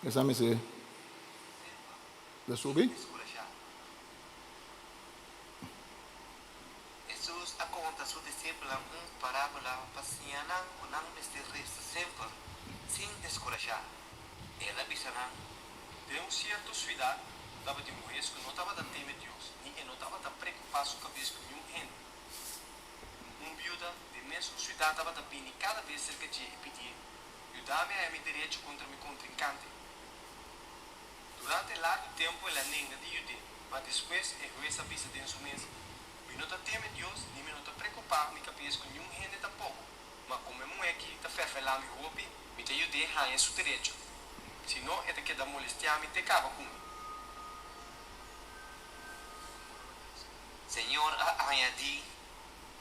Esei mester ta subi. Hesus a konta su disipelnan un parábola pa siña nan ku nan mester resa semper sin deskurashá. El a bisa nan. Den un sierto siudat tabatin un hues ku no tabata teme Dios ni e no tabata preokupá su kabes ku niun hende. Un biuda den mesun siudat tabata bini kada bes serka dje i pidié, Yuda mi haña mi derecho kontra mi kontrinkante. Durante largu tempu el a nenga di yud'é, ma despues e hues a bisa den su mes, Mi no ta teme Dios ni mi no ta preokupá mi kabes ku niun hende tampoko, ma komo e muhé akí ta fèrfèlá mi hopi, mi ta yud'é haña su derecho. Si no, e ta keda molestiá mi te kaba ku mi. Señor a añadí.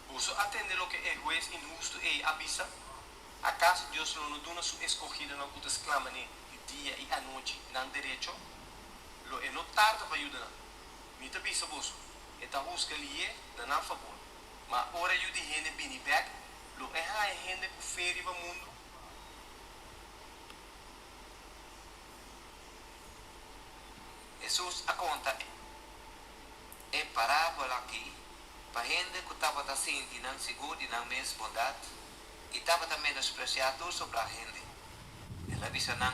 Boso a tende loke e hues inhustu ei a bisa? Akaso Dios lo no duna su eskohidonan ku ta sklama n'e di dia i anochi nan derecho? Lo e no tarda pa yuda nan. Mi ta bisa boso, e ta husga lié na nan fabor. Ma ora Yu di hende bini bèk, lo e haña hende ku fe riba mundu? Hesus a konta e parábola akí pa hende ku tabata sinti nan sigur di nan mes bondat i tabata menospresiá tur sobrá hende. El a bisa nan.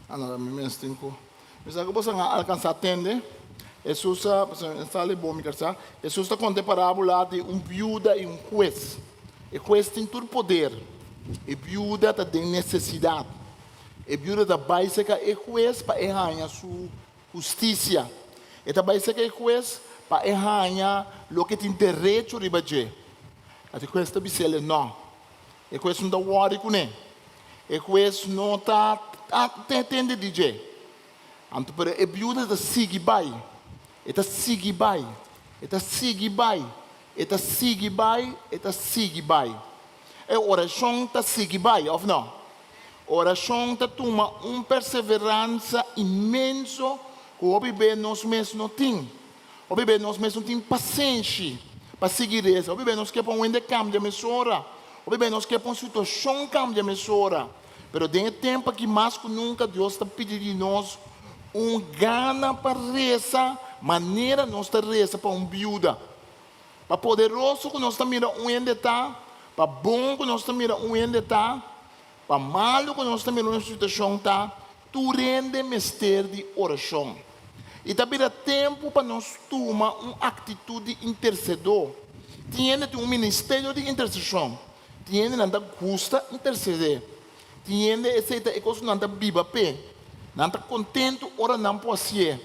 Anora mi mes tin ku bisa ku boso a alkansá tende. Hesus a, pasobra e sali bon mi kar sa. Hesus ta konta e parábola di un biuda i un hues. E hues tin tur poder. E biuda ta den nesesidat. E biuda ta bai serka e hues pa e haña su hustisia. E ta bai serka e hues pa e haña loke e tin derecho riba dje. Anto e hues ta bis'el, Nò. E hues no ta wòri kuné. E hues no ta tende di dje. Anto pero e biuda ta sigui bai. E ta sigui bai. E ta sigui bai. E ta sigui bai. E ta sigui bai. E orashon ta sigui bai, òf nò? Orashon ta tuma un perseveransa inmenso ku hopi be nos mes no tin. Hopi be nos mes no tin pasenshi pa sigui resa. Hopi be nos ke pa un hende kambia mesora. Hopi be nos ke pa un situashon kambia mesora. Pero den e tempu aki mas ku nunka Dios ta pidi di nos un gana pa resa manera nos ta resa pa un biuda. Pa poderoso ku nos ta mira un hende ta, pa bon ku nos ta mira un hende ta, pa malu ku nos ta mira un situashon ta, tur hende mester di orashon. I ta bira tempu pa nos tuma un aktitut di intersedó. Tin hende tin un ministerio di interseshon. Tin hende nan ta gusta intersedé. Tin hende esei ta e kos ku nan ta biba p'e. Nan ta kontentu ora nan por hasié.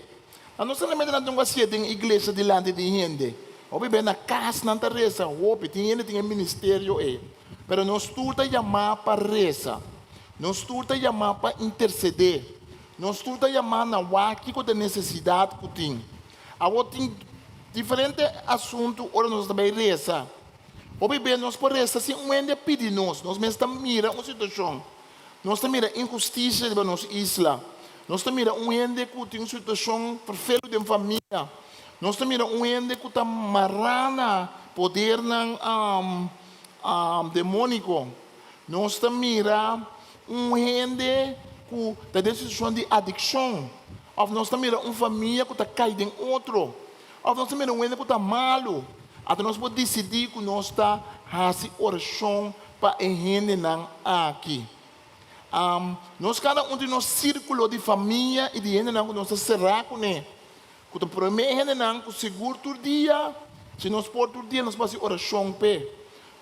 Ma no solamente nan tin ku hasié den iglesia dilanti di hende. Hopi bes na kas nan ta resa hopi. Tin hende tin e ministerio ei. Pero nos tur ta yamá pa resa. Nos tur ta yamá pa intersedé. Nos tur ta yamá na wak kiko ta e nesesidat ku tin. Awor tin diferente asuntu ora nos ta bai resa. Hopi bes nos por resa sin un hende a pidi nos. Nos mes ta mira un situashon. Nos ta mira inhustisia riba nos isla. Nos ta mira un hende ku tin un situashon ferfelu den famia. Nos ta mira un hende ku ta mará na podernan demóniko. Nos ta mira un hende ku ta den situashon di adikshon. Òf nos ta mira un famia ku ta kai den otro. Òf nos ta mira un hende ku ta malu. Anto nos por disidí ku nos ta hasi orashon pa e hendenan aki. Nos kada un tin nos sírkulo di famia i di hendenan ku nos ta será kuné, ku ta promé hendenan ku sigur tur dia, si nos por tur dia nos por hasi orashon p'e.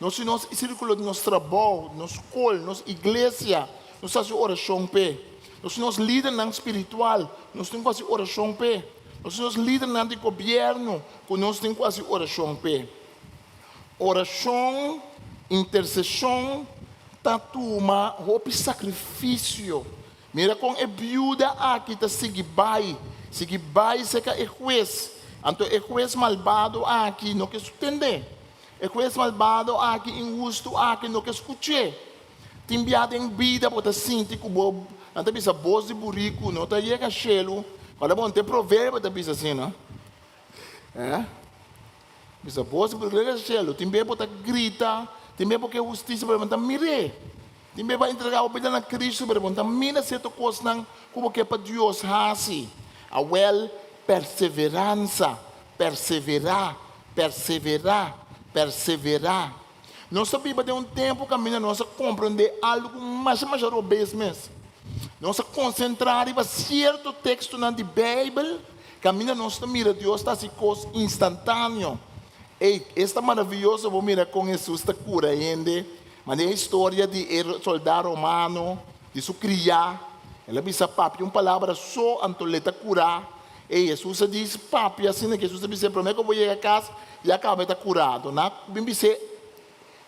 Nos tin nos sírkulo di nos trabou, nos skol, nos iglesia, nos ta hasi orashon p'e. Nos tin nos lidernan spiritual, nos tin ku hasi orashon p'e. Nos tin nos lidernan di gobièrnu ku nos tin ku hasi orashon p'e. Orashon, interseshon, ta tuma hopi sakrifisio. Mira kon e biuda aki ta sigui bai, sigui bai serka e hues. Anto e hues malbado aki no ke tend'é. E hues malbado aki, inhustu aki, no ke skuch'é. Tin bia den bida bo ta sinti ku bo, nan ta bisa bos di buriku no ta yega shelu. Ora bon, te proverbio ta bisa asina. Eh? Bisa bos di buriku no ta yega shelu. Tin bia bo ta grita, tin bia bo ke hustisia, pero bo no ta mir'é. Tin bia bo a entregá bo bida na Kristu, pero bo no ta mira sierto kosnan ku bo ke pa Dios hasi. Awèl, perseveransa, perseverá, perseverá, perseverá. Nos ta biba den un tempu kaminda nos a komprendé algu masha masha robes mes. Nos a konsentrá riba sierto tekstonan di Beibel kaminda nos ta mira Dios ta hasi kos instantáneo. Ey, esta maravioso bo mira kon Hesus ta kura hende! Manera e historia di e soldá romano, di su kriá, el a bisa papia un palabra so anto l'e ta kurá. Ey, Hesus a dis papia asina ku Hesus a bis'é, promé ku bo yega kas, ya kaba e ta kurá. Anto nan a bin bis'é,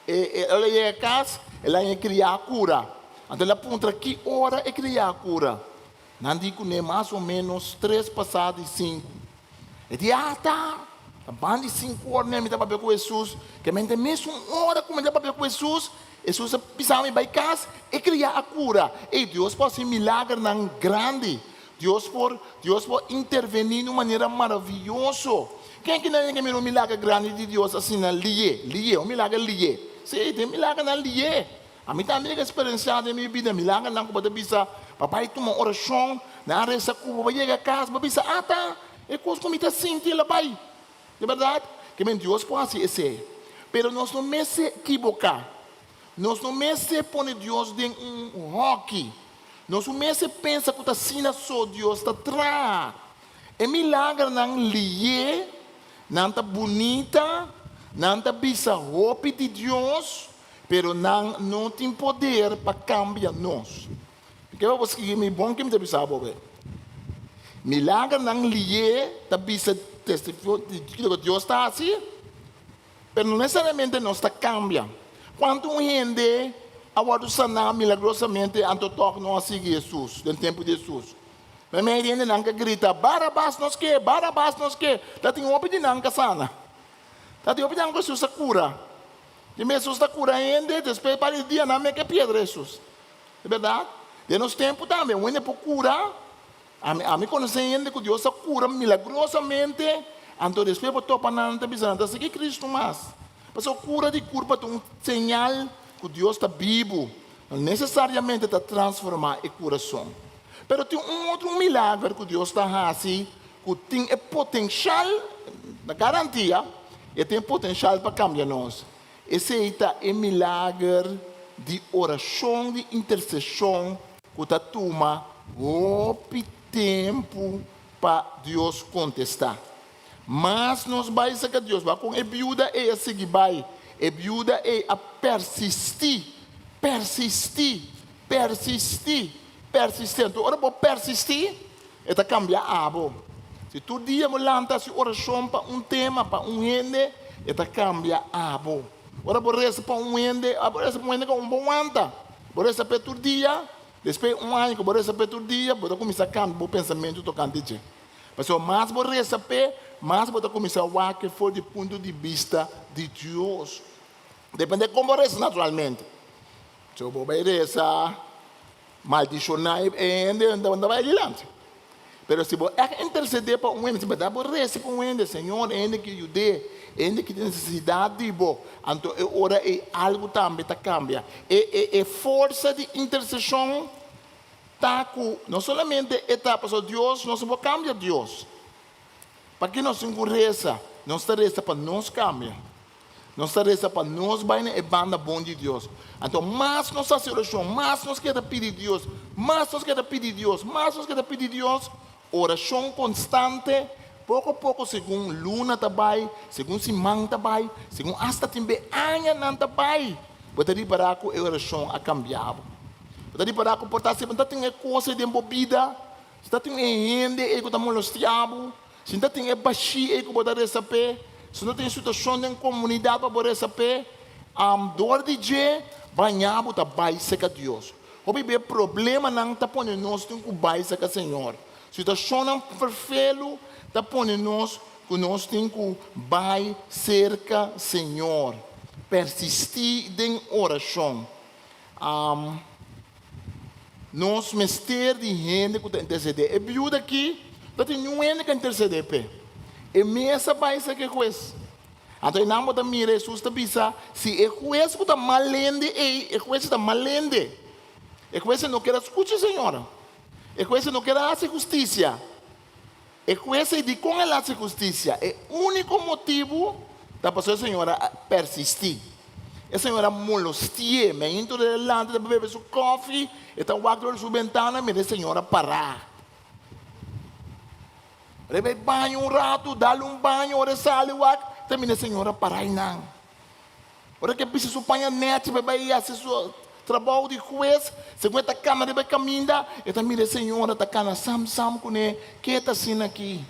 e ora el a yega kas, el a haña e kriá kura. Anto el a puntra ki ora e kriá kura. Nan di kuné mas o ménos tres pasá di sinku. E di, Ata! Ta banda di sinku ora mi ta papia ku Hesus, ke mente mesun ora ku mi ta papia ku Hesus, Hesus a bisa mi bai kas, e kria a kura. Ey, Dios por hasi milagernan grandi. Dios por, Dios por intervení na un manera maravioso. Ken ki nan yega mira un milager grandi di Dios asina lié, lié, un milager lié? Sí, tin milagernan lié. Ami tambe yega eksperensiá den mi bida milagernan ku bo ta bisa, pa bai tuma orashon, nan a resa ku bo, bo yega kas, bo bisa, Ata, e kos ku mi ta sinti el a bai. Di bèrdat, ke men Dios por hasi esei. Pero nos no mester kiboká. Nos no mester pone Dios den un hòki. Nos no mester pensa ku ta asina so Dios ta traha. E milagernan lié, nan ta bunita, nan ta bisa hopi di Dios, pero nan no tin poder pa kambia nos. Mi ke pa bo sigui mi bon ke mi ta bisa bo be. Milagernan lié ta bisa testimonio di loke Dios ta hasi, pero no nesesariamente nos ta kambia. Kuantu un hende a wòrdu saná milagrosamente anto tòg no a sigui Hesus den tempu di Hesus? Meimei di hendenan ka grita, Barabas nos ke! Barabas nos ke! Ta tin hopi di nan ka sana. Ta tin hopi di nan ku Hesus a kura. Di mes Hesus ta kura hende, despues pa di dia nan meke piedra Hesus. E bèrdat? Den nos tempu tambe un hende por kura. Ami ami konosé hende ku Dios a kura milagrosamente, anto despues bo topa nan ta bisa nan ta sigui Kristu mas. Pasobra kura di kurpa ta un señal ku Dios ta bibu, no nesesariamente ta transformá e kurason. Pero tin un otro milager ku Dios ta hasi ku tin e potenshal, na garantia, e tin e potenshal pa kambia nos. Esei ta e milager di orashon di interseshon ku ta tuma hopi tempu pa Dios kontestá. Mas nos bai saka Dios, wak kon e biuda ei a sigui bai. E biuda ei a persistí, persistí, persistí, persistí. Anto ora bo persistí, e ta kambia abo. Si tur dia bo lanta hasi orashon pa un tema, pa un hende, e ta kambia abo. Ora bo resa pa un hende, abo resa pa un hende ku bo wanta. Bo resa p'e tur dia, despues un aña ku bo resa p'e tur dia, bo ta kuminsá kambia bo pensamentu tokante dje. Pasobra mas bo resa p'e, mas bo ta kuminsá wak for di punto di bista di Dios. Depende kon bo resa naturalmente. Si bo bai resa maldishoná e hende, bo no ta bai adilanti. Pero si bo ègt intersedé pa un hende, si bèrdat bo resa pa un hende, Señor, e hende ke yud'é, e hende ke tin nesesidat di bo, anto e ora ei algu tambe ta kambia. E e e forsa di interseshon ta ku no solamente e ta pasobra Dios, nos no por kambia Dios. P'aki nos tin ku resa? Nos ta resa pa nos kambia. Nos ta resa pa nos bai na e banda bon di Dios. Anto mas nos hasi orashon, mas nos keda pidi Dios, mas nos keda pidi Dios, mas nos keda pidi Dios, orashon konstante, poko poko segun luna ta bai, segun siman ta bai, segun asta tin be añanan ta bai, bo ta ripará ku e orashon a kambia bo. Bo ta ripará ku por ta si bo ta tin e kos ei den bo bida, si ta tin e hende ei ku ta molestia bo, Si no ta tin e bashí ei ku bo ta resa p'e, si no tin e situashon den komunidat pa bo resa p'e, dor di dje bañá bo ta bai serka Dios. Hopi bia problemanan ta pone nos tin ku bai serka Señor. Situashonnan ferfelu ta pone nos ku nos tin ku bai serka Señor. Persistí den orashon. Nos mester di hende ku ta intersedé. E biuda akí no tin niun hende ku a intersedé p'e. E mes a bai serka e hues. Anto einan bo ta mira Hesus ta bisa, si e hues ku ta mal hende ei, e hues ta mal hende. E hues no kier a skucha e señora. E hues no kier a hasi hustisia. E hues ei dikon el hasi hustisia? E úniko motibu ta pasobra e señora a persistí. E señora a molosti'é. Meinto di adelante ta bebe su kòfi, e ta wak dor di su bentana mira e señora pará. Ora e bai baño un ratu, dal un baño, ora e sali wak, ta mira e señora pará einan. Ora ku e bisti su paña nèchi pa e bai hasi su trabou di hues, segun e ta kana riba e kaminda, e ta mira e señora ta kana sam sam kuné, ke ta asina aki?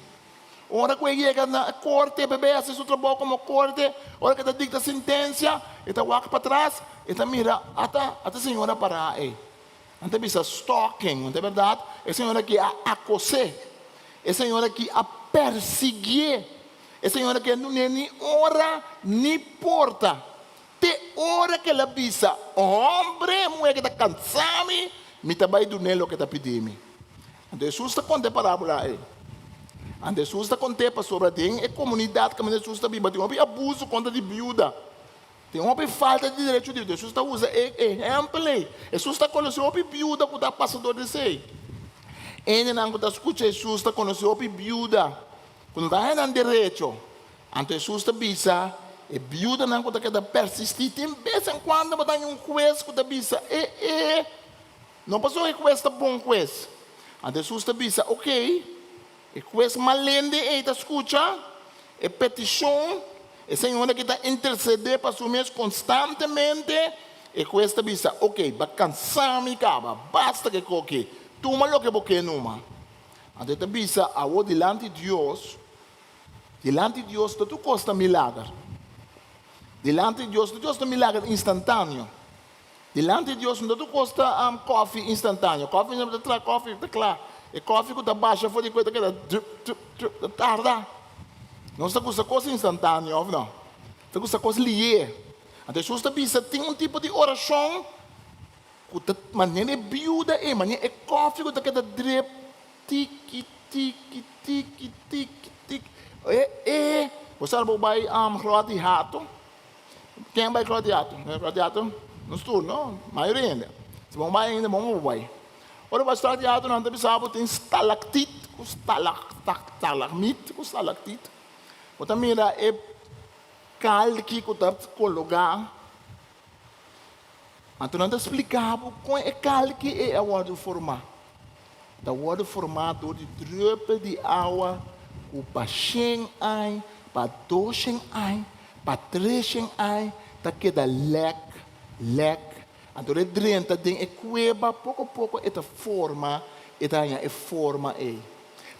Ora ku e yega na korte pa e bai hasi su trabou komo korte, ora ku e ta dikta sentensia, e ta wak patras, e ta mira, ata, ata e señora pará ei. Nan ta bisa stalking, no ta bèrdat? E señora aki a akos'é, e señora aki a persiguié. E señora ke dun'é ni ora ni porta. Te ora ku el a bisa, Hombre, muhé ke ta kansa mi, mi ta bai dun'é loke e ta pidi mi. Anto Hesus ta konta e parábola ei. Anto Hesus ta kont'é pasobra den e komunidat kaminda Hesus ta biba tin hopi abuso kontra di biuda. Tin hopi falta di derecho di biuda. Hesus ta usa e ehèmpel ei. Hesus ta konosé hopi biuda ku ta pasa dor di esei. Hendenan ku ta skucha Hesus ta konosé hopi biuda ku no ta haña nan derecho. Anto Hesus ta bisa e biudanan ku ta keda persistí, Tin bes en kuando bo ta haña un hues ku ta bisa, E e, no pasobra e hues ta bon hues. Anto Hesus ta bisa, Okey, e hues malende ei ta skucha e petishon, e señora ki ta intersedé pa su mes konstantemente, e hues ta bisa, Okey, bo a kansa mi kaba, basta ku e koki, tuma loke bo ke numa. Anto e ta bisa, Awor dilanti Dios, Dilanti Dios no tur kos ta milager. Dilanti Dios no tur kos ta milager instantaneo. Dilanti Dios no tur kos ta kòfi instantaneo. Kòfi ta traha kòfi ta kla. E kòfi ku ta basha for di kue ta keda drup drup drup ta tarda. Nos ta gusta kos instantaneo òf no? Ta gusta kos lié. Anto Hesus ta bisa tin un tipo di orashon ku ta manera e biuda ei, manera e kòfi ku ta keda drip Tiki, tiki, tiki, tiki, tiki. E, e, bo sa bo bai um, grot di hato? Ken bai grot di hato? Grot di hato? Nos tur, no? Mayoria hende. Si bo bai ainda, bon bo bai. Ora bo bai grot di hato, nan ta bisa bo tin stalaktit ku stalagmit ku stalaktit. Bo ta mira e kalki ku ta kologá. Anto nan ta splika bo kon e kalki ei a wòrdu formá. Ta wòrdu formá dor di drùpel di awa ku pa shen añ, pa doshen añ, pa treshen añ ta keda lèk, lèk. Anto e drenta den e kueba, poko poko e ta forma, e ta haña e forma ei.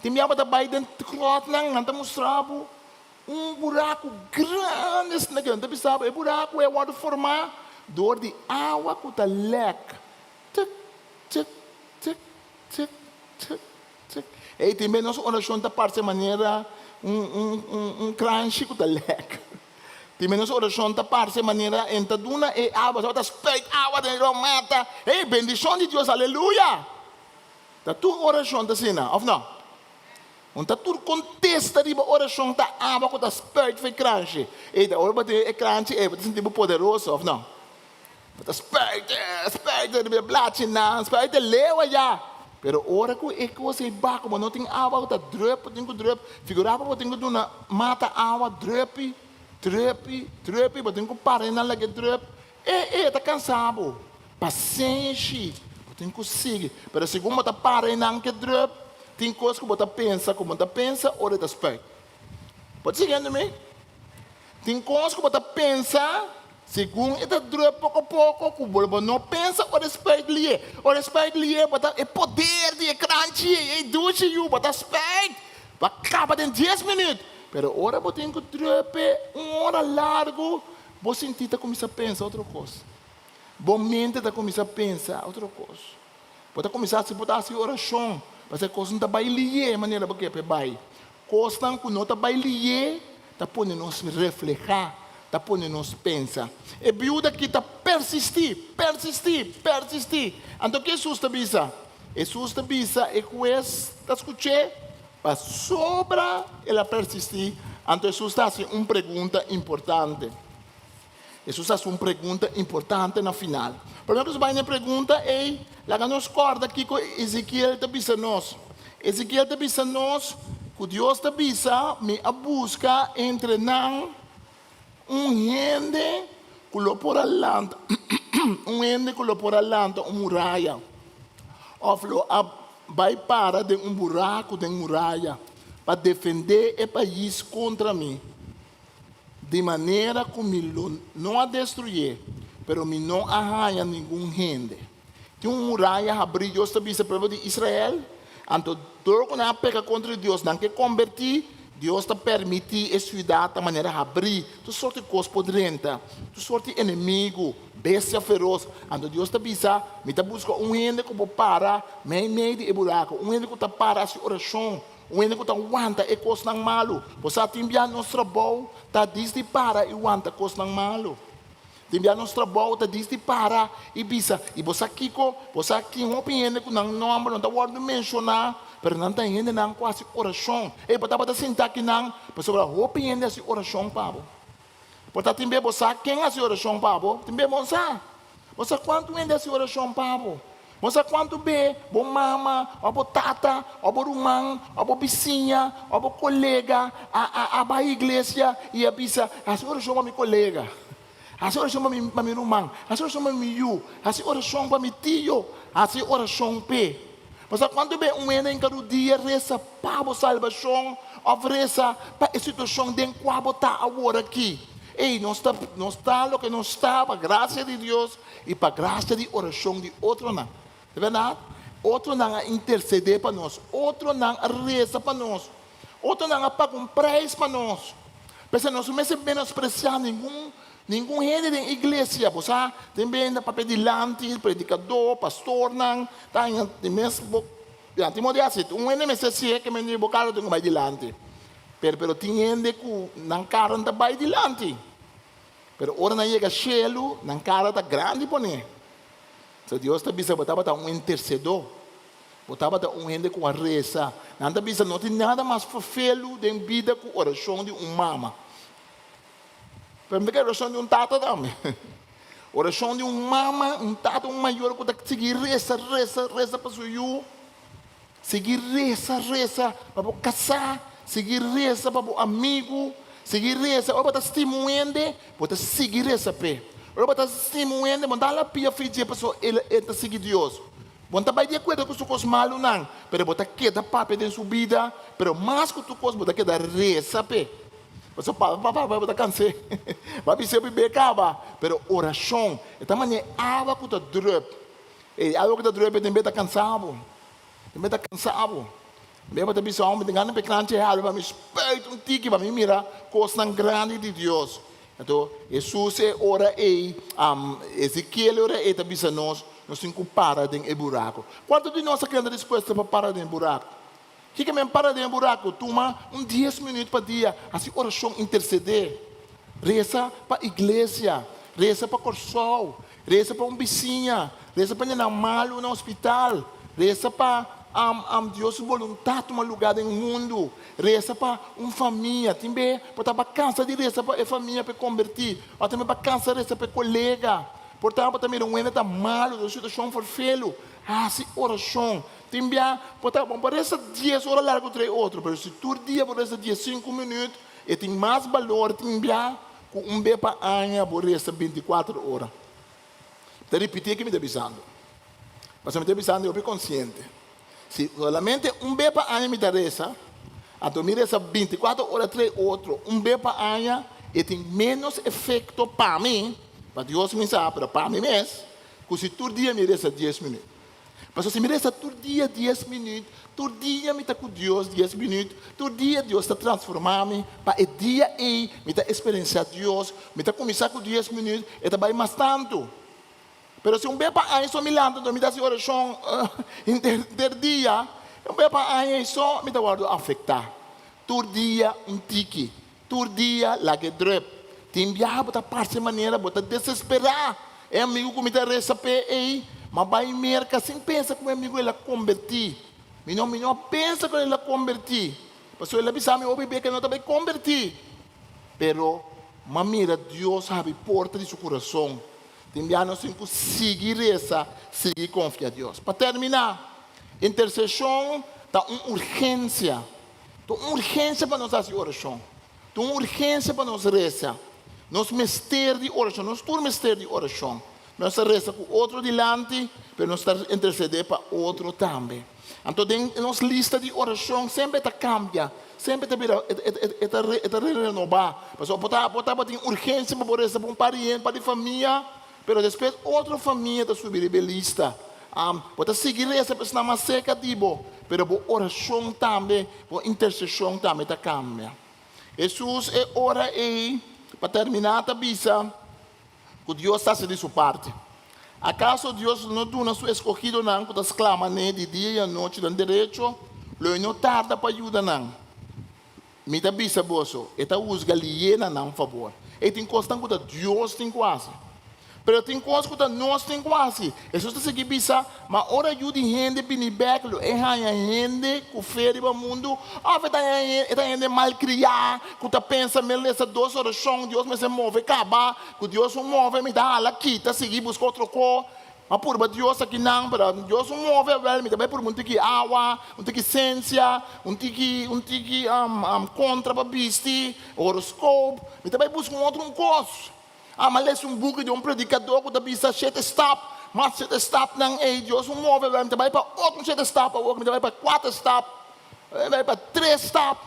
Tin bia bo ta bai den gròtnan, nan ta mustra bo Un buraku grandi asina ke nan ta bisa bo, e buraku ei a wòrdu formá dor di awa ku ta lèk, tuk, tuk, tuk, tuk, tuk, tuk. Ei, tin bes nos orashon ta parse manera un, un, un, un kranshi ku ta lèk. Tin bes nos orashon ta parse manera en ta duna e awa, ta spuit awa den e mata. Ei, bendishon di Dios, aleluya! Ta tur orashon ta asina, òf no? Un ta tur kontesta riba orashon ta awa ku ta spuit for e kranshi. Ey ta ora bo tin e kranshi ey bo ta sinti bo poderoso of no? Bo ta spuit e, spuit e riba e blachinan, spuit e leu aya. Pero ora ku e kos ey bako bo no tin awa ku ta drup, bo tin ku drup, figura bo bo tin ku duna mata awa drupi, drupi, drupi, bo tin ku para nan lag'e drup. E e ta kansa bo. Pasenshi, bo tin ku sigui. Pero segun bo ta para einan ke drup, tin kos ku bo ta pensa ku bo no ta pensa ora e ta spuit. Bo ta siguiendo mi? Tin kos ku bo ta pensa segun e ta drup poko poko ku bo bo no pensa ora e spuit lié. Ora e spuit lié bo ta e poder di e kranchi ei, ei dushi yu, bo ta spuit. Bo a kaba den dies minüt. Pero ora bo tin ku drup e un ora largu, bo sinti ta kuminsá pensa otro kos. Bo mente ta kuminsá pensa otro kos. Bo ta kuminsá hasi, bo ta hasi orashon pasobra e kosnan ta bai lié manera bo ke pa e bai. Kosnan ku no ta bai lié ta pone nos reflehá, ta pone nos pensa. E biuda aki ta persistí, persistí, persistí. Anto ke Hesus ta bisa? Hesus ta bisa e hues ta skuch'é pasobra el a persistí. Anto Hesus ta hasi un pregunta importante. Hesus hasi un pregunta importante na final. Promé ku nos bai na e pregunta ei, laga nos kòrda kiko Ezekiel ta bisa nos. Ezekiel ta bisa nos ku Dios ta bisa, Mi a buska entre nan un hende ku lo por a lanta un hende ku lo por a lanta un muraya òf lo a bai para den un buraku den muraya pa defendé e pais kontra mi. Di manera ku mi lo no a destruyé, pero mi no a haña ningun hende. Tin un muraya habrí, Dios ta bisa e pueblo di Israel. Anto dor ku nan a peka kontra di Dios, nan ke kombertí, Dios ta permití e siudat ta manera habrí, tur sorti kos por drenta, tur sorti enemigu, bestia feros. Anto Dios ta bisa, Mi ta buska un hende ku por para meimei di e buraku, un hende ku ta para hasi orashon. Un hende ku ta wanta e kosnan malu. Bo sa tin bia nos trabou ta dis di para i wanta kosnan malu. Tin bia nos trabou ta dis di para i bisa, i bo sa kiko? Bo sa tin hopi hende ku nan nòmber no ta wòrdu menshoná, pero nan ta hendenan ku hasi orashon. Ey, bo tabata sinta akinan pasobra hopi hende hasi orashon pa bo. Por ta tin bia bo sa ken hasi orashon pa bo, tin bia bo no sa. Bo sa kuantu hende hasi orashon pa bo. Bo sa kuantu be bo mama òf bo tata òf bo ruman òf bo bisiña òf bo kolega a a a bai iglesia i a bisa, Hasi orashon pa mi kolega, hasi orashon pa mi pa mi ruman, hasi orashon pa mi yu, hasi orashon pa mi tio, hasi orashon p'e. Bo sa kuantu be un hende hinka rudia resa pa bo salbashon òf resa pa e situashon den kua bo ta aworakí? Ey, nos ta nos ta loke nos ta pa grasia di Dios i pa grasia di orashon di otronan. Ta bèrdat? Otronan a intersedé pa nos, otronan a resa pa nos, otronan a paga un preis pa nos. P'esei nos no mester menospresiá ningun ningun hende den iglesia. Bo sa, tin benda papia dilanti, predikadó, pastornan, ta haña di mes bo ya tin modo di hasi. Un hende mester si'e ke men di bo kara tin ku bai dilanti. Pero pero tin hende ku nan kara no ta bai dilanti. Pero ora nan yega shelu, nan kara ta grandi pone. So Dios ta bisa bo tabata un intersedó. Bo tabata un hende ku a resa. Nan ta bisa no tin nada mas ferfelu den bida ku orashon di un mama. Pero mi ta kere orashon di un tata tambe. Orashon di un mama, un tata, un mayor ku ta sigui resa, resa, resa pa su yu. Sigui resa, resa pa bo kasá, sigui resa pa bo amigu, sigui resa. Ora bo ta stima un hende, bo ta sigui resa p'e. Ora bo ta stima un hende, bo no ta hala pia fei dje pasobra el e ta sigui Dios. Bo no ta bai di akuerdo ku su kos malunan, pero bo ta keda papia den su bida, pero mas ku tur kos bo ta keda resa p'e. Pasobra papia, papia, papia bo ta kans'é. Bo a bis'é bib'é kaba, pero orashon e ta manera awa ku ta drùp. E awa ku ta drùp e den b'e ta kansa bo. E mi ta kansa bo. Mi ta bisa homber, mi tin gana pa e kranchi habri pa mi spuit un tiki pa mi mira kosnan grandi di Dios. Anto Hesus e ora ei, Ezekiel e ora ei ta bisa nos, nos tin ku para den e buraku. Kuantu di nos a keda dispuesto pa para den e buraku? Kiko men para den e buraku? Tuma un dies minüt pa dia, hasi orashon, intersedé. Resa pa iglesia, resa pa Kòrsou, Resa pa un bisiña, resa pa ñanan malu na hospital, resa pa Dios su boluntat tuma lugá den mundu, resa pa un famia. Tin be por ta bo kansa di resa pa e famia pa e kombertí, òf tambe bo kansa resa pa e kolega. Por ta bo ta mira un hende ta malu, den un situashon ferfelu, hasi orashon. Tin bia por ta bo por resa dies ora largu trae otro, pero si tur dia bo resa diesinku minüt, e tin mas balor tin bia Ku un be pa aña bo resta bintikuater ora. Mi ta ripití e ke mi ta bisando. Pasobra mi ta bisando hopi konsiente. Si solamente un be pa aña mi ta resa, anto mi resa bintikuater ora trae otro un be pa aña, e tin ménos efekto pa mi, pa Dios mi sa, pero pa mi mes, ku si tur dia mi resa dies minüt. Pasobra si mi resa tur dia dies minüt, tur dia mi ta ku Dios dies minüt, tur dia Dios ta transformá mi, pa e dia ei mi ta eksperensiá Dios, mi ta kuminsá ku dies minüt, e ta bai mas tantu. Pero si un bes pa aña so mi lanta anto mi ta hasi orashon henter dia, un bes pa aña ei so mi ta wòrdu afektá. Tur dia un tiki, Tur dia laga e drùp. Tin biaha bo ta parse manera bo ta desesperá. E amigu ku mi ta resa p'e ei, m'a bai Merka sin pensa ku mi amigu el a kombertí. Mi no mi no a pensa ku el a kombertí, pasobra el a bisa mi hopi bes ku el no ta bai kombertí. Pero m'a mira Dios habri porta di su kurason. Tin biaha nos tin ku sigui resa, sigui konfia Dios. Pa terminá, interseshon ta un urgensia. Ta un urgensia pa nos hasi orashon. Ta un urgensia pa nos resa. Nos mester di orashon. Nos tur mester di orashon. Nos ta resa ku otro dilanti, pero nos ta intersedé pa otro tambe. Anto den nos lista di orashon semper e ta kambia, semper e ta bira, e ta e ta renobá. Pasobra bo ta bo tabatin urgensia pa bo resa pa un pariente, pa di famia, Pero despues otro famia ta subi riba e lista. Bo ta sigui resa pa esnan mas serka di bo, pero bo orashon tambe, bo interseshon tambe ta kambia. Hesus e ora ei, pa terminá, ta bisa ku Dios ta hasi di su parti. Akaso Dios lo no duna su eskohidonan ku ta sklama n'e di dia i anochi nan derecho? Lo e no tarda pa yuda nan. Mi ta bisa boso, e ta husga lié na nan fabor. E tin kosnan ku ta Dios tin ku hasi. Pero tin kos ku ta nos tin ku hasi. Hesus ta sigui bisa, Ma ora Yu di hende bini bèk, lo e haña hende ku fe riba mundu? Òf e ta haña e ta hende malkriá ku ta pensa, Mi a lesa dos orashon, Dios mester move kaba, ku Dios un move mi ta hala kita sigui buska otro ko. Mi a purba Dios akinan, pero Dios un move, awèl mi ta bai purba un tiki awa, un tiki sensia, un tiki un tiki kontra pa bisti, horoskop, mi ta bai buska un otro un kos. A mi a lesa un buki di un predikadó ku ta bisa shete stap, mas shete stapnan ei Dios un move, awèl mi ta bai pa otro shete stap awor, mi ta bai pa kuater stap, mi ta bai pa tres stap.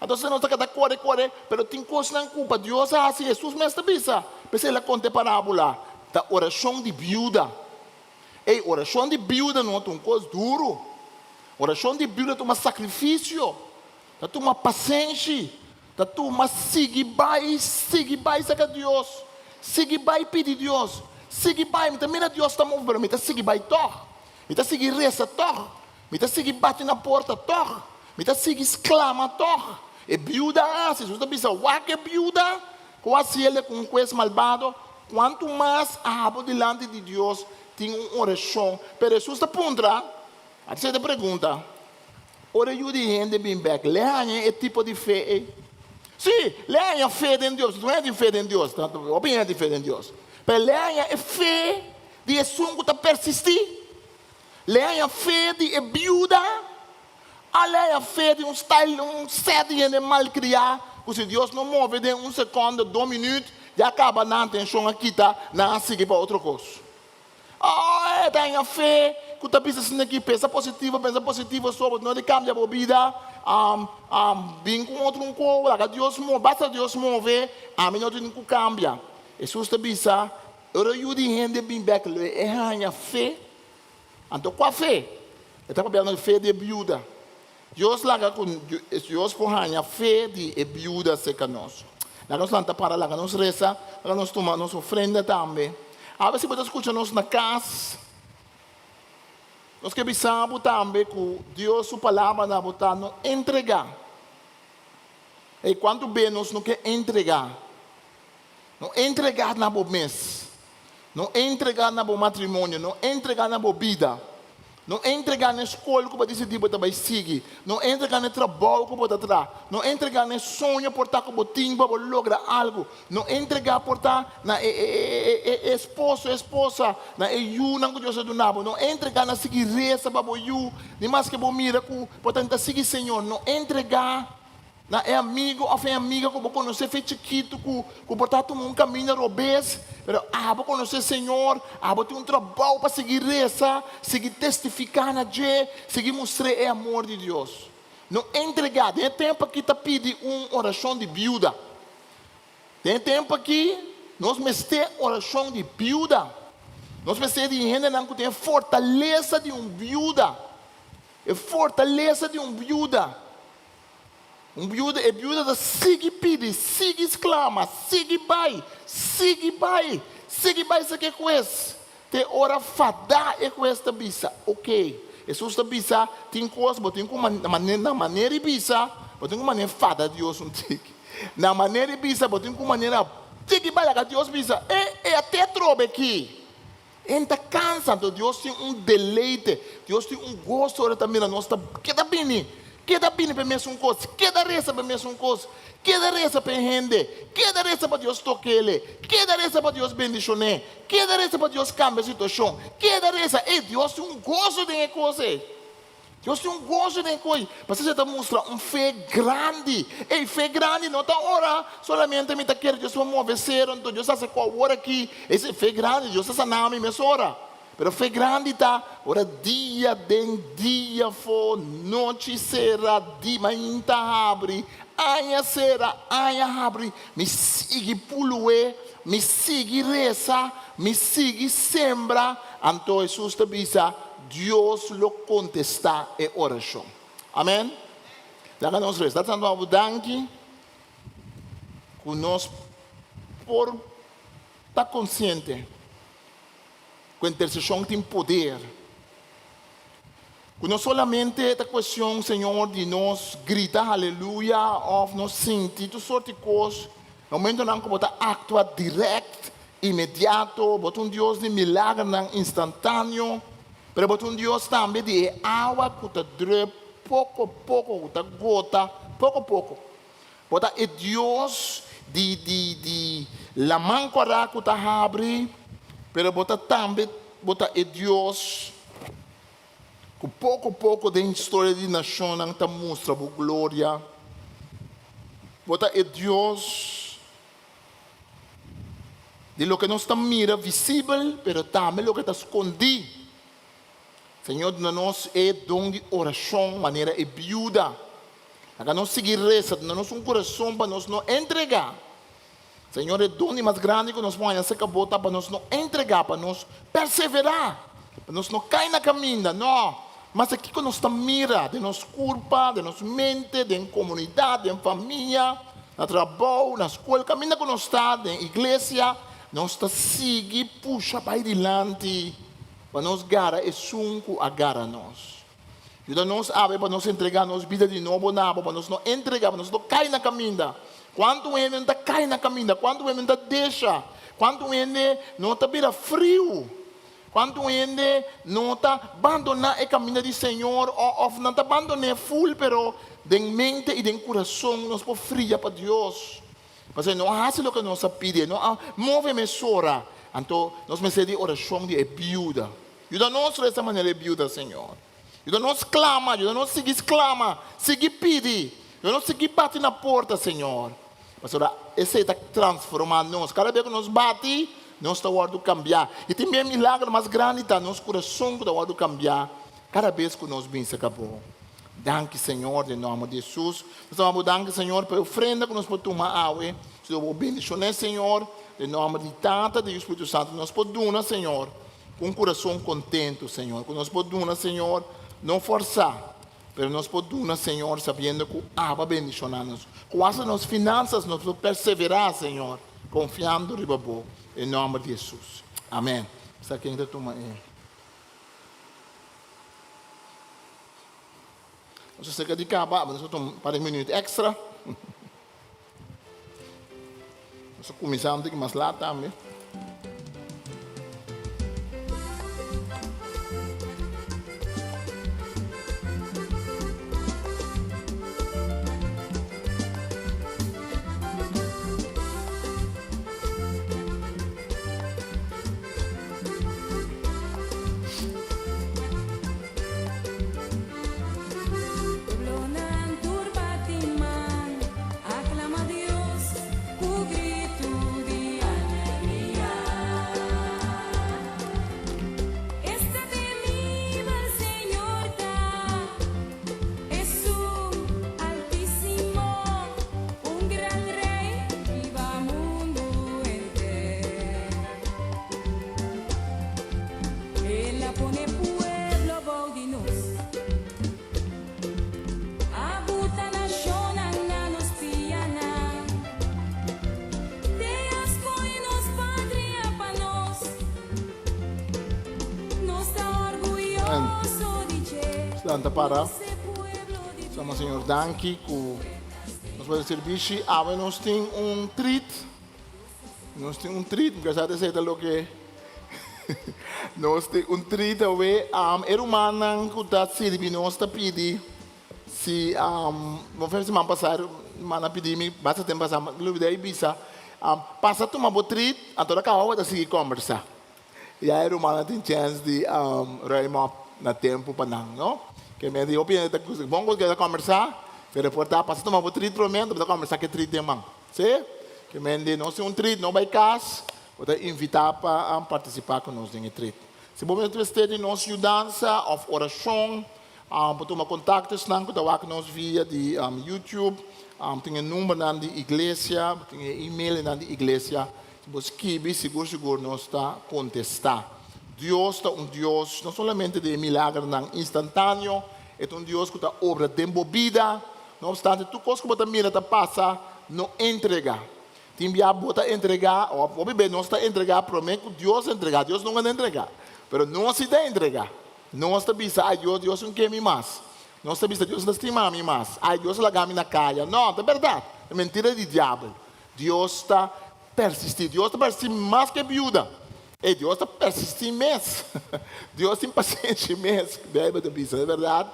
Entonces nos ta keda kore kore, pero tin kosnan ku pa Dios a hasi, Hesus mes ta bisa. P'esei el a konta e parábola, ta orashon di biuda. Ey, orashon di biuda no ta un kos duru. Orashon di biuda ta tuma sakrifisio, ta tuma pasenshi, ta tuma sigui bai, sigui bai saka Dios, sigui bai pidi Dios, sigui bai. Mi ta mira Dios ta move, pero mi ta sigui bai tòg. Mi ta sigui resa tòg. Mi ta sigui bati na porta tòg. Mi ta sigui sklama tòg. E biuda a hasi. Hesus ta bisa, Wak e biuda ku a hasi el ku un hues malbado, kuantu mas abo dilanti di Dios tin un orashon. Pero Hesus ta puntra, a ta sete pregunta, Ora e Yu di hende bin bèk, l'e haña e tipo di fe ei? Sí, l'e haña fe den Dios. Tur hende tin fe den Dios. Hopi hende tin fe den Dios. Pero l'e haña e fe di esun ku ta persistí? L'e haña fe di e biuda? A l'e haña fe di un style, un set di hende malkriá ku si Dios no move den un sekondo, dos minüt, ya kaba nan atenshon a kita, nan a sigui pa otro kos. Oh, e ta haña fe ku ta bisa asina aki, pensa positivo, pensa positivo so, bo no di kambia bo bida, bin ku otro un kos, laga Dios move, basta Dios move, ami no tin ku kambia. Hesus ta bisa, Ora yu di hende bin bèk, lo e haña fe? Anto kua fe? E ta papiando di fe di e biuda. Dios laga ku Dios por haña fe di e biuda serka nos. Laga nos lanta para, laga nos resa, laga nos tuma nos ofrenda tambe. Awe si bo ta skucha nos na kas, nos ke bisa bo tambe ku Dios su palabra na bo ta no entregá. Ei, kuantu be nos no ke entregá? No entregá na bo mes. No entregá na bo matrimonio. No entregá na bo bida. No entregá na e skol ku bo a disidí bo ta bai sigui. No entregá na e trabou ku bo ta traha. No entregá na e soño por ta ku bo tin pa bo logra algu. No entregá por ta na e e esposo, esposa, na e yunan ku Dios a duna bo. No entregá na sigui resa pa bo yu, ni maske bo mira ku bo ta sigui Señor. No entregá. Na e amigo of e amiga ku bo konosé fe chikitu ku ku por ta tuma un kaminda robes, pero abo konosé Señor, abo tin un trabou pa sigui resa, sigui testifiká na dje, sigui mustr'é e amor di Dios. No entregá. Den e tempu aki ta pidi un orashon di biuda. Den e tempu aki nos mester orashon di biuda. Nos mester di hendenan ku tin e fortalesa di un biuda. E fortalesa di un biuda. Un biuda, e biuda ta sigui pidi, sigui sklama, sigui bai, sigui bai, sigui bai sa ke hues. Te ora fadá e hues ta bisa, Ok. Hesus ta bisa, tin kos bo tin ku na manera di bisa, bo tin ku manera fada Dios un tiki. Na manera di bisa, bo tin ku manera tiki bai laga Dios bisa, E, e a te trobe aki. E ta kansa, anto Dios tin un deleite, Dios tin un goso ora e ta mira nos ta keda bini, keda bini pa e mesun kos, keda resa pa e mesun kos, keda resa pa e hende, keda resa pa Dios tok'ele, keda resa pa Dios bendishon'é, keda resa pa Dios kambia e situashon, keda resa. Ey, Dios tin un goso den e kos ey. Dios tin un goso den koe, pasobra esei ta mustra un fe grandi. Ey, fe grandi no ta ora solamente mi ta kere Dios por move sero, anto Dios hasi ku awor aki. Esei fe grandi, Dios ta sana mi mesora. Pero fe grandi ta ora dia den dia afó, nochi sera, di mainta habri, aña sera, aña habri, mi sigui pulué, mi sigui resa, mi sigui sembra. Anto Hesus ta bisa, Dios lo kontestá e orashon. Amèn. Laga nos resa. Tata Santu, bo danki ku nos por ta konsiente ku interseshon tin poder. Ku no solamente ta kuestion, Señor, di nos grita haleluya òf nos sinti tur sort di kos, na momentonan ku Bo ta aktua dirèkt, inmediato, Bo ta un Dios di milagernan instantáneo, pero Bo ta un Dios tambe di e awa ku ta drùp poko poko, ku ta gota poko poko. Bo ta e Dios di di di laman kòrá ku ta habri, pero Bo ta tambe Bo ta e Dios Ku poko poko den historia di nashonnan ta mustra bo gloria. Bo ta e Dios di loke nos ta mira visibel, pero tambe loke ta skondí. Señor, duna nos e don di orashon manera e biuda. Laga nos sigui resa, duna nos un kurason pa nos no entregá. Señor, e don di mas grandi ku nos por haña serka Bo ta pa nos no entregá, pa nos perseverá, pa nos no kai na kaminda, no, mas e kiko nos ta mira den nos kurpa, den nos mente, den komunidat, den famia, na trabou, na skol, kaminda ku nos ta, den iglesia, nos ta sigui pusha bai dilanti pa nos gara esun ku a gara nos. Yuda nos awe pa nos entregá nos bida di nobo na bo, pa nos no entregá, pa nos no kai na kaminda. Kuantu hende no ta kai na kaminda? Kuantu hende no ta desha? Kuantu hende no ta bira friu? Kuantu hende no ta bandoná e kaminda di Señor òf nan ta bandon'é ful, pero den mente i den kurason nos por fria pa Dios? Pasobra e no a hasi loke nos a pidi, e no a move mesora. Anto nos mester di orashon di e biuda. Yuda nos resa manera e biuda, Señor. Yuda nos clama, yuda nos sigui sclama, sigui pidi. Yuda nos sigui bati na porta, Señor. Pasobra esey ta transforma nos. Cada bes cu nos bati, nos ta wordo cambia. Y tin bien milagro mas grandi ta nos curason cu ta wordo cambia cada bes cu nos bin cerca Bo. Danki, Señor, den nomber di Jesus. Nos ta manda Bo danki, Señor, pa e ofrenda cu nos por tuma awe. Si Bo bendicione, Señor, den nomber di Tata, di Yu, Spiritu Santo, nos por duna, Señor. Ku un kurason kontentu, Señor, ku nos por duna, Señor, no forsá, pero nos por duna, Señor, sabiendo ku Abo a bendishoná nos. Ku asta nos finansas nos por perseverá, Señor, konfiando riba Bo, den nòmber di Hesus. Amèn. Sa ken ta tuma e. Nos ta serka di kaba, nos ta tuma un par di minüt èkstra. Nos a kuminsá un tiki mas lat tambe. Pueblonan tur bati man, aclama Dios cu gritu di alegria. Esta temibel Señor ta, Esun Altísimo, un gran Rey riba mundu henter. El a pone pueblo bou di nos. A buta nashonnan na nos pianan. Te a skohe nos patria pa nos. Nos ta orguyoso di dje. Santa para. Nos e pueblo di Dios. Sama Señor danki ku nos por sirbishi. Awe nos tin un trit. Nos tin un trit, mi sa esei ta loke nos tin un trit awe. E rumannan ku ta sirbi nos ta pidi si bo fe siman pasá e ruman a pidi mi basta tempu pasá mi lubidá i bisa pasa tuma bo trit anto ta kaba bo ta sigui kombersá. Ya e rumannan tin chèns di ruim op na tempu pa nan no. Ke men di hopi hende ta bon ku ta kombersá pero por ta pasa tuma bo trit promé anto bo ta kombersá ku e trit den man. Sí, ke men di nos tin un trit, no bai kas, bo ta invitá pa partisipá ku nos den e trit. Si bo mester di nos yudansa òf orashon, por tuma kontakto esnan ku ta wak nos via di YouTube, tin e numbernan di iglesia, tin e emailnan di iglesia, si bo skibi sigur sigur nos ta kontestá. Dios ta un Dios no solamente di e milagernan instantáneo, e ta un Dios ku ta obra den bo bida, No obstante, tur kos ku bo ta mira ta pasa, no entregá. Tin bia bo ta entregá, òf hopi bes nos ta entregá promé ku Dios entregá. Dios nunka ta entregá, pero nos sí ta entregá. Nos ta bisa, Ai Dios, Dios no ke mi mas. Nos ta bisa, Dios no ta stima mi mas. Ai, Dios a laga mi na kaya. No, ta bèrdat. Ta mentira di diabel. Dios ta persistí. Dios ta persistí mas ke biuda. Ey, Dios ta persistí mes. Dios tin pasenshi mes, Beibel ta bisa. Ta bèrdat.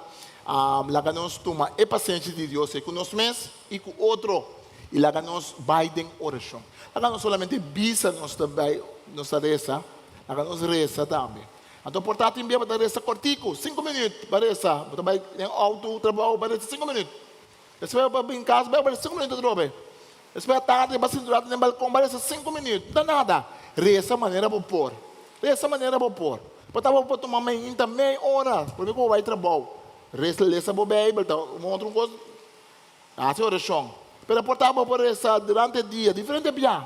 Laga nos tuma e pasenshi di Dios ei ku nos mes i ku otro. I laga nos bai den orashon. Laga nos solamente bisa nos ta bai, nos ta resa. Laga nos resa tambe. Anto por ta tin bia bo ta resa kortiku, sinku minüt bo a resa. Bo ta bai den outo trabou bo a resa sinku minüt. Despues bo bin kas bo a resa sinku minüt atrobe. Despues atardi bo a sinti un ratu den balkon bo a resa sinku minüt. No ta nada. Resa manera bo por. Resa manera bo por. Por ta bo por tuma meinta mei ora prome ku bo bai trabou. Resa, lesa bo beibel ta un otro kos. Hasi orashon. Pero por ta bo por resa durante dia, diferente bia.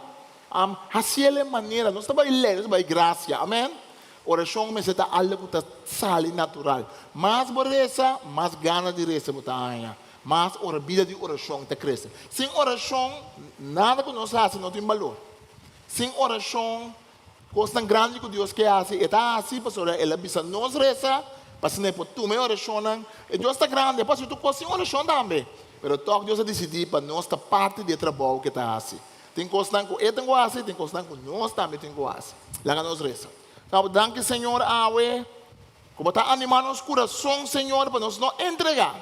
Am, hasiel e manera, nos ta bai lei, nos ta bai grasia. Amen. Orashon mester ta algo ku ta sali natural. Mas bo resa, mas gana di resa bo ta haña. Mas ora bida di orashon ta krese. Sin orashon, nada ku nos hasi no tin balor. Sin orashon, Kosnan grandi ku Dios ke hasi, E ta hasi pasobra El a bisa nos resa, pa asina E por tuma e orashonnan. E Dios ta grandi, E por hasi tur kos sin orashon tambe. Pero tòg Dios a disidí pa nos ta parti di e trabou ku E ta hasi. Tin kosnan ku E tin ku hasi, tin kosnan ku nos tambe tin ku hasi. Laga nos resa. Tabo danki Señor awe ku Bo ta animá nos kurason Señor pa nos no entregá.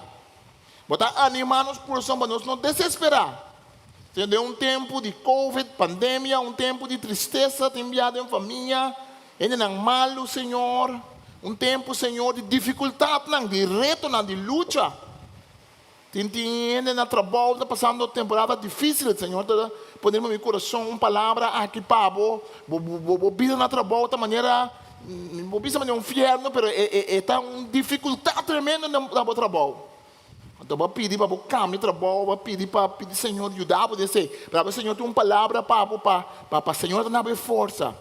Bo ta animá nos kurason pa nos no desesperá. Señor, den un tempu di covid, pandemia, un tempu di tristesa tin bia den famia, hendenan malu, Señor, un tempu, Señor, di difikultatnan, di retonan, di lucha. Tin tin hende na trabou ta pasando temporada difísil, Señor ta pone riba mi kurason un palabra aki pa bo, bo bo bo bida na trabou ta manera, mi por bisa manera un fierno, pero e e e ta un difikultat tremendo na bo trabou. Anto bo a pidi pa bo kambia trabou, bo a pidi pa pidi Señor yuda bo den esei. Pero awe Señor tin un palabra pa bo pa pa Señor ta na bo e forsa.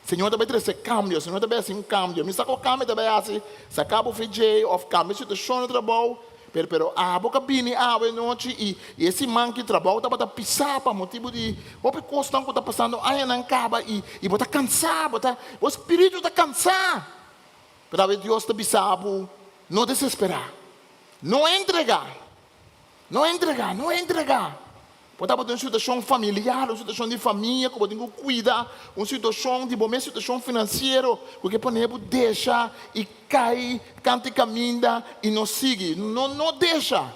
Señor ta bai trese kambio, Señor ta bai hasi un kambio. Mi sa ku kambio ta bai hasi, saka bo for dje òf kambia situashon na trabou, pero pero abo ka bini awe nochi i i e siman ki trabou tabata pisá pa motibu di hopi kosnan ku ta pasando añanan kaba i i bo ta kansá, bo ta bo spiritu ta kansá. Pero awe Dios ta bisa bo, no desesperá, no entregá. No entregá, no entregá. Por tabata un situashon familiar, un situashon di famia ku bo tin ku kuida, un situashon di bo mes situashon finansiero ku ke pone bo desha i kai kanta i kaminda i no sigui. No, no desha.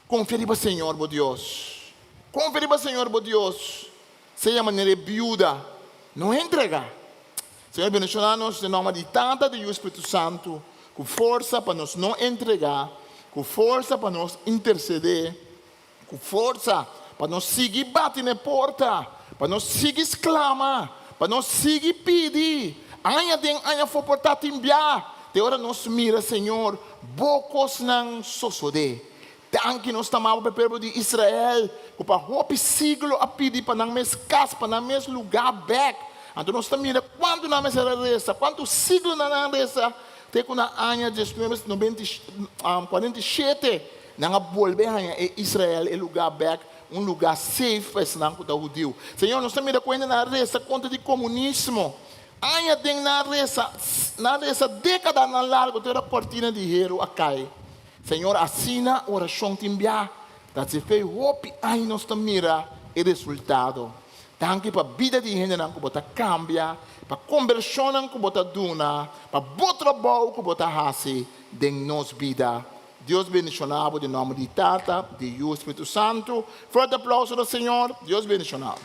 Konfia riba Señor bo Dios. Konfia riba Señor bo Dios. Sea manera e biuda. No entregá. Señor bendishoná nos den nòmber di Tata, di Yu, Spiritu Santu, ku forsa pa nos no entregá, ku forsa pa nos intersedé, ku forsa pa nos sigui bati na e porta, pa nos sigui sklama, pa nos sigui pidi, aña den aña afó por ta tin bia, te ora nos mira, Señor, bo kosnan sosodé. Danki nos ta maba pa e pueblo di Israel ku pa hopi siglo a pidi pa nan mes kas, pa nan mes lugá bèk. Anto nos ta mira kuantu nan mester a resa, kuantu siglonan nan a resa te ku na aña 1947 nan a bolbe haña e Israel, e lugá bèk, un lugá safe pa esnan ku ta hudiu. Señor, nos ta mira ku hende nan a resa kontra di komunismo. Aña den nan a resa, nan a resa dékadanan largu te ora kortina di heru a kai. Señor asina oracion tin bia ta haci fe hopi aña nos ta mira e resultado. Danki pa bida di hendenan cu bo ta cambia, pa combersionnan cu bo ta duna, pa bo trabou cu bo ta haci den nos bida. Dios bendiciona bo den nomber di Tata, di Yu, Spiritu Santo. Fuerte aplauso na Señor. Dios bendiciona bo.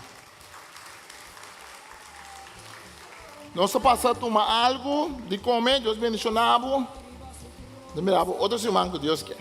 Nos ta pasa tuma algu di come. Dios bendiciona bo. Nos mira bo otro siman cu Dios kier.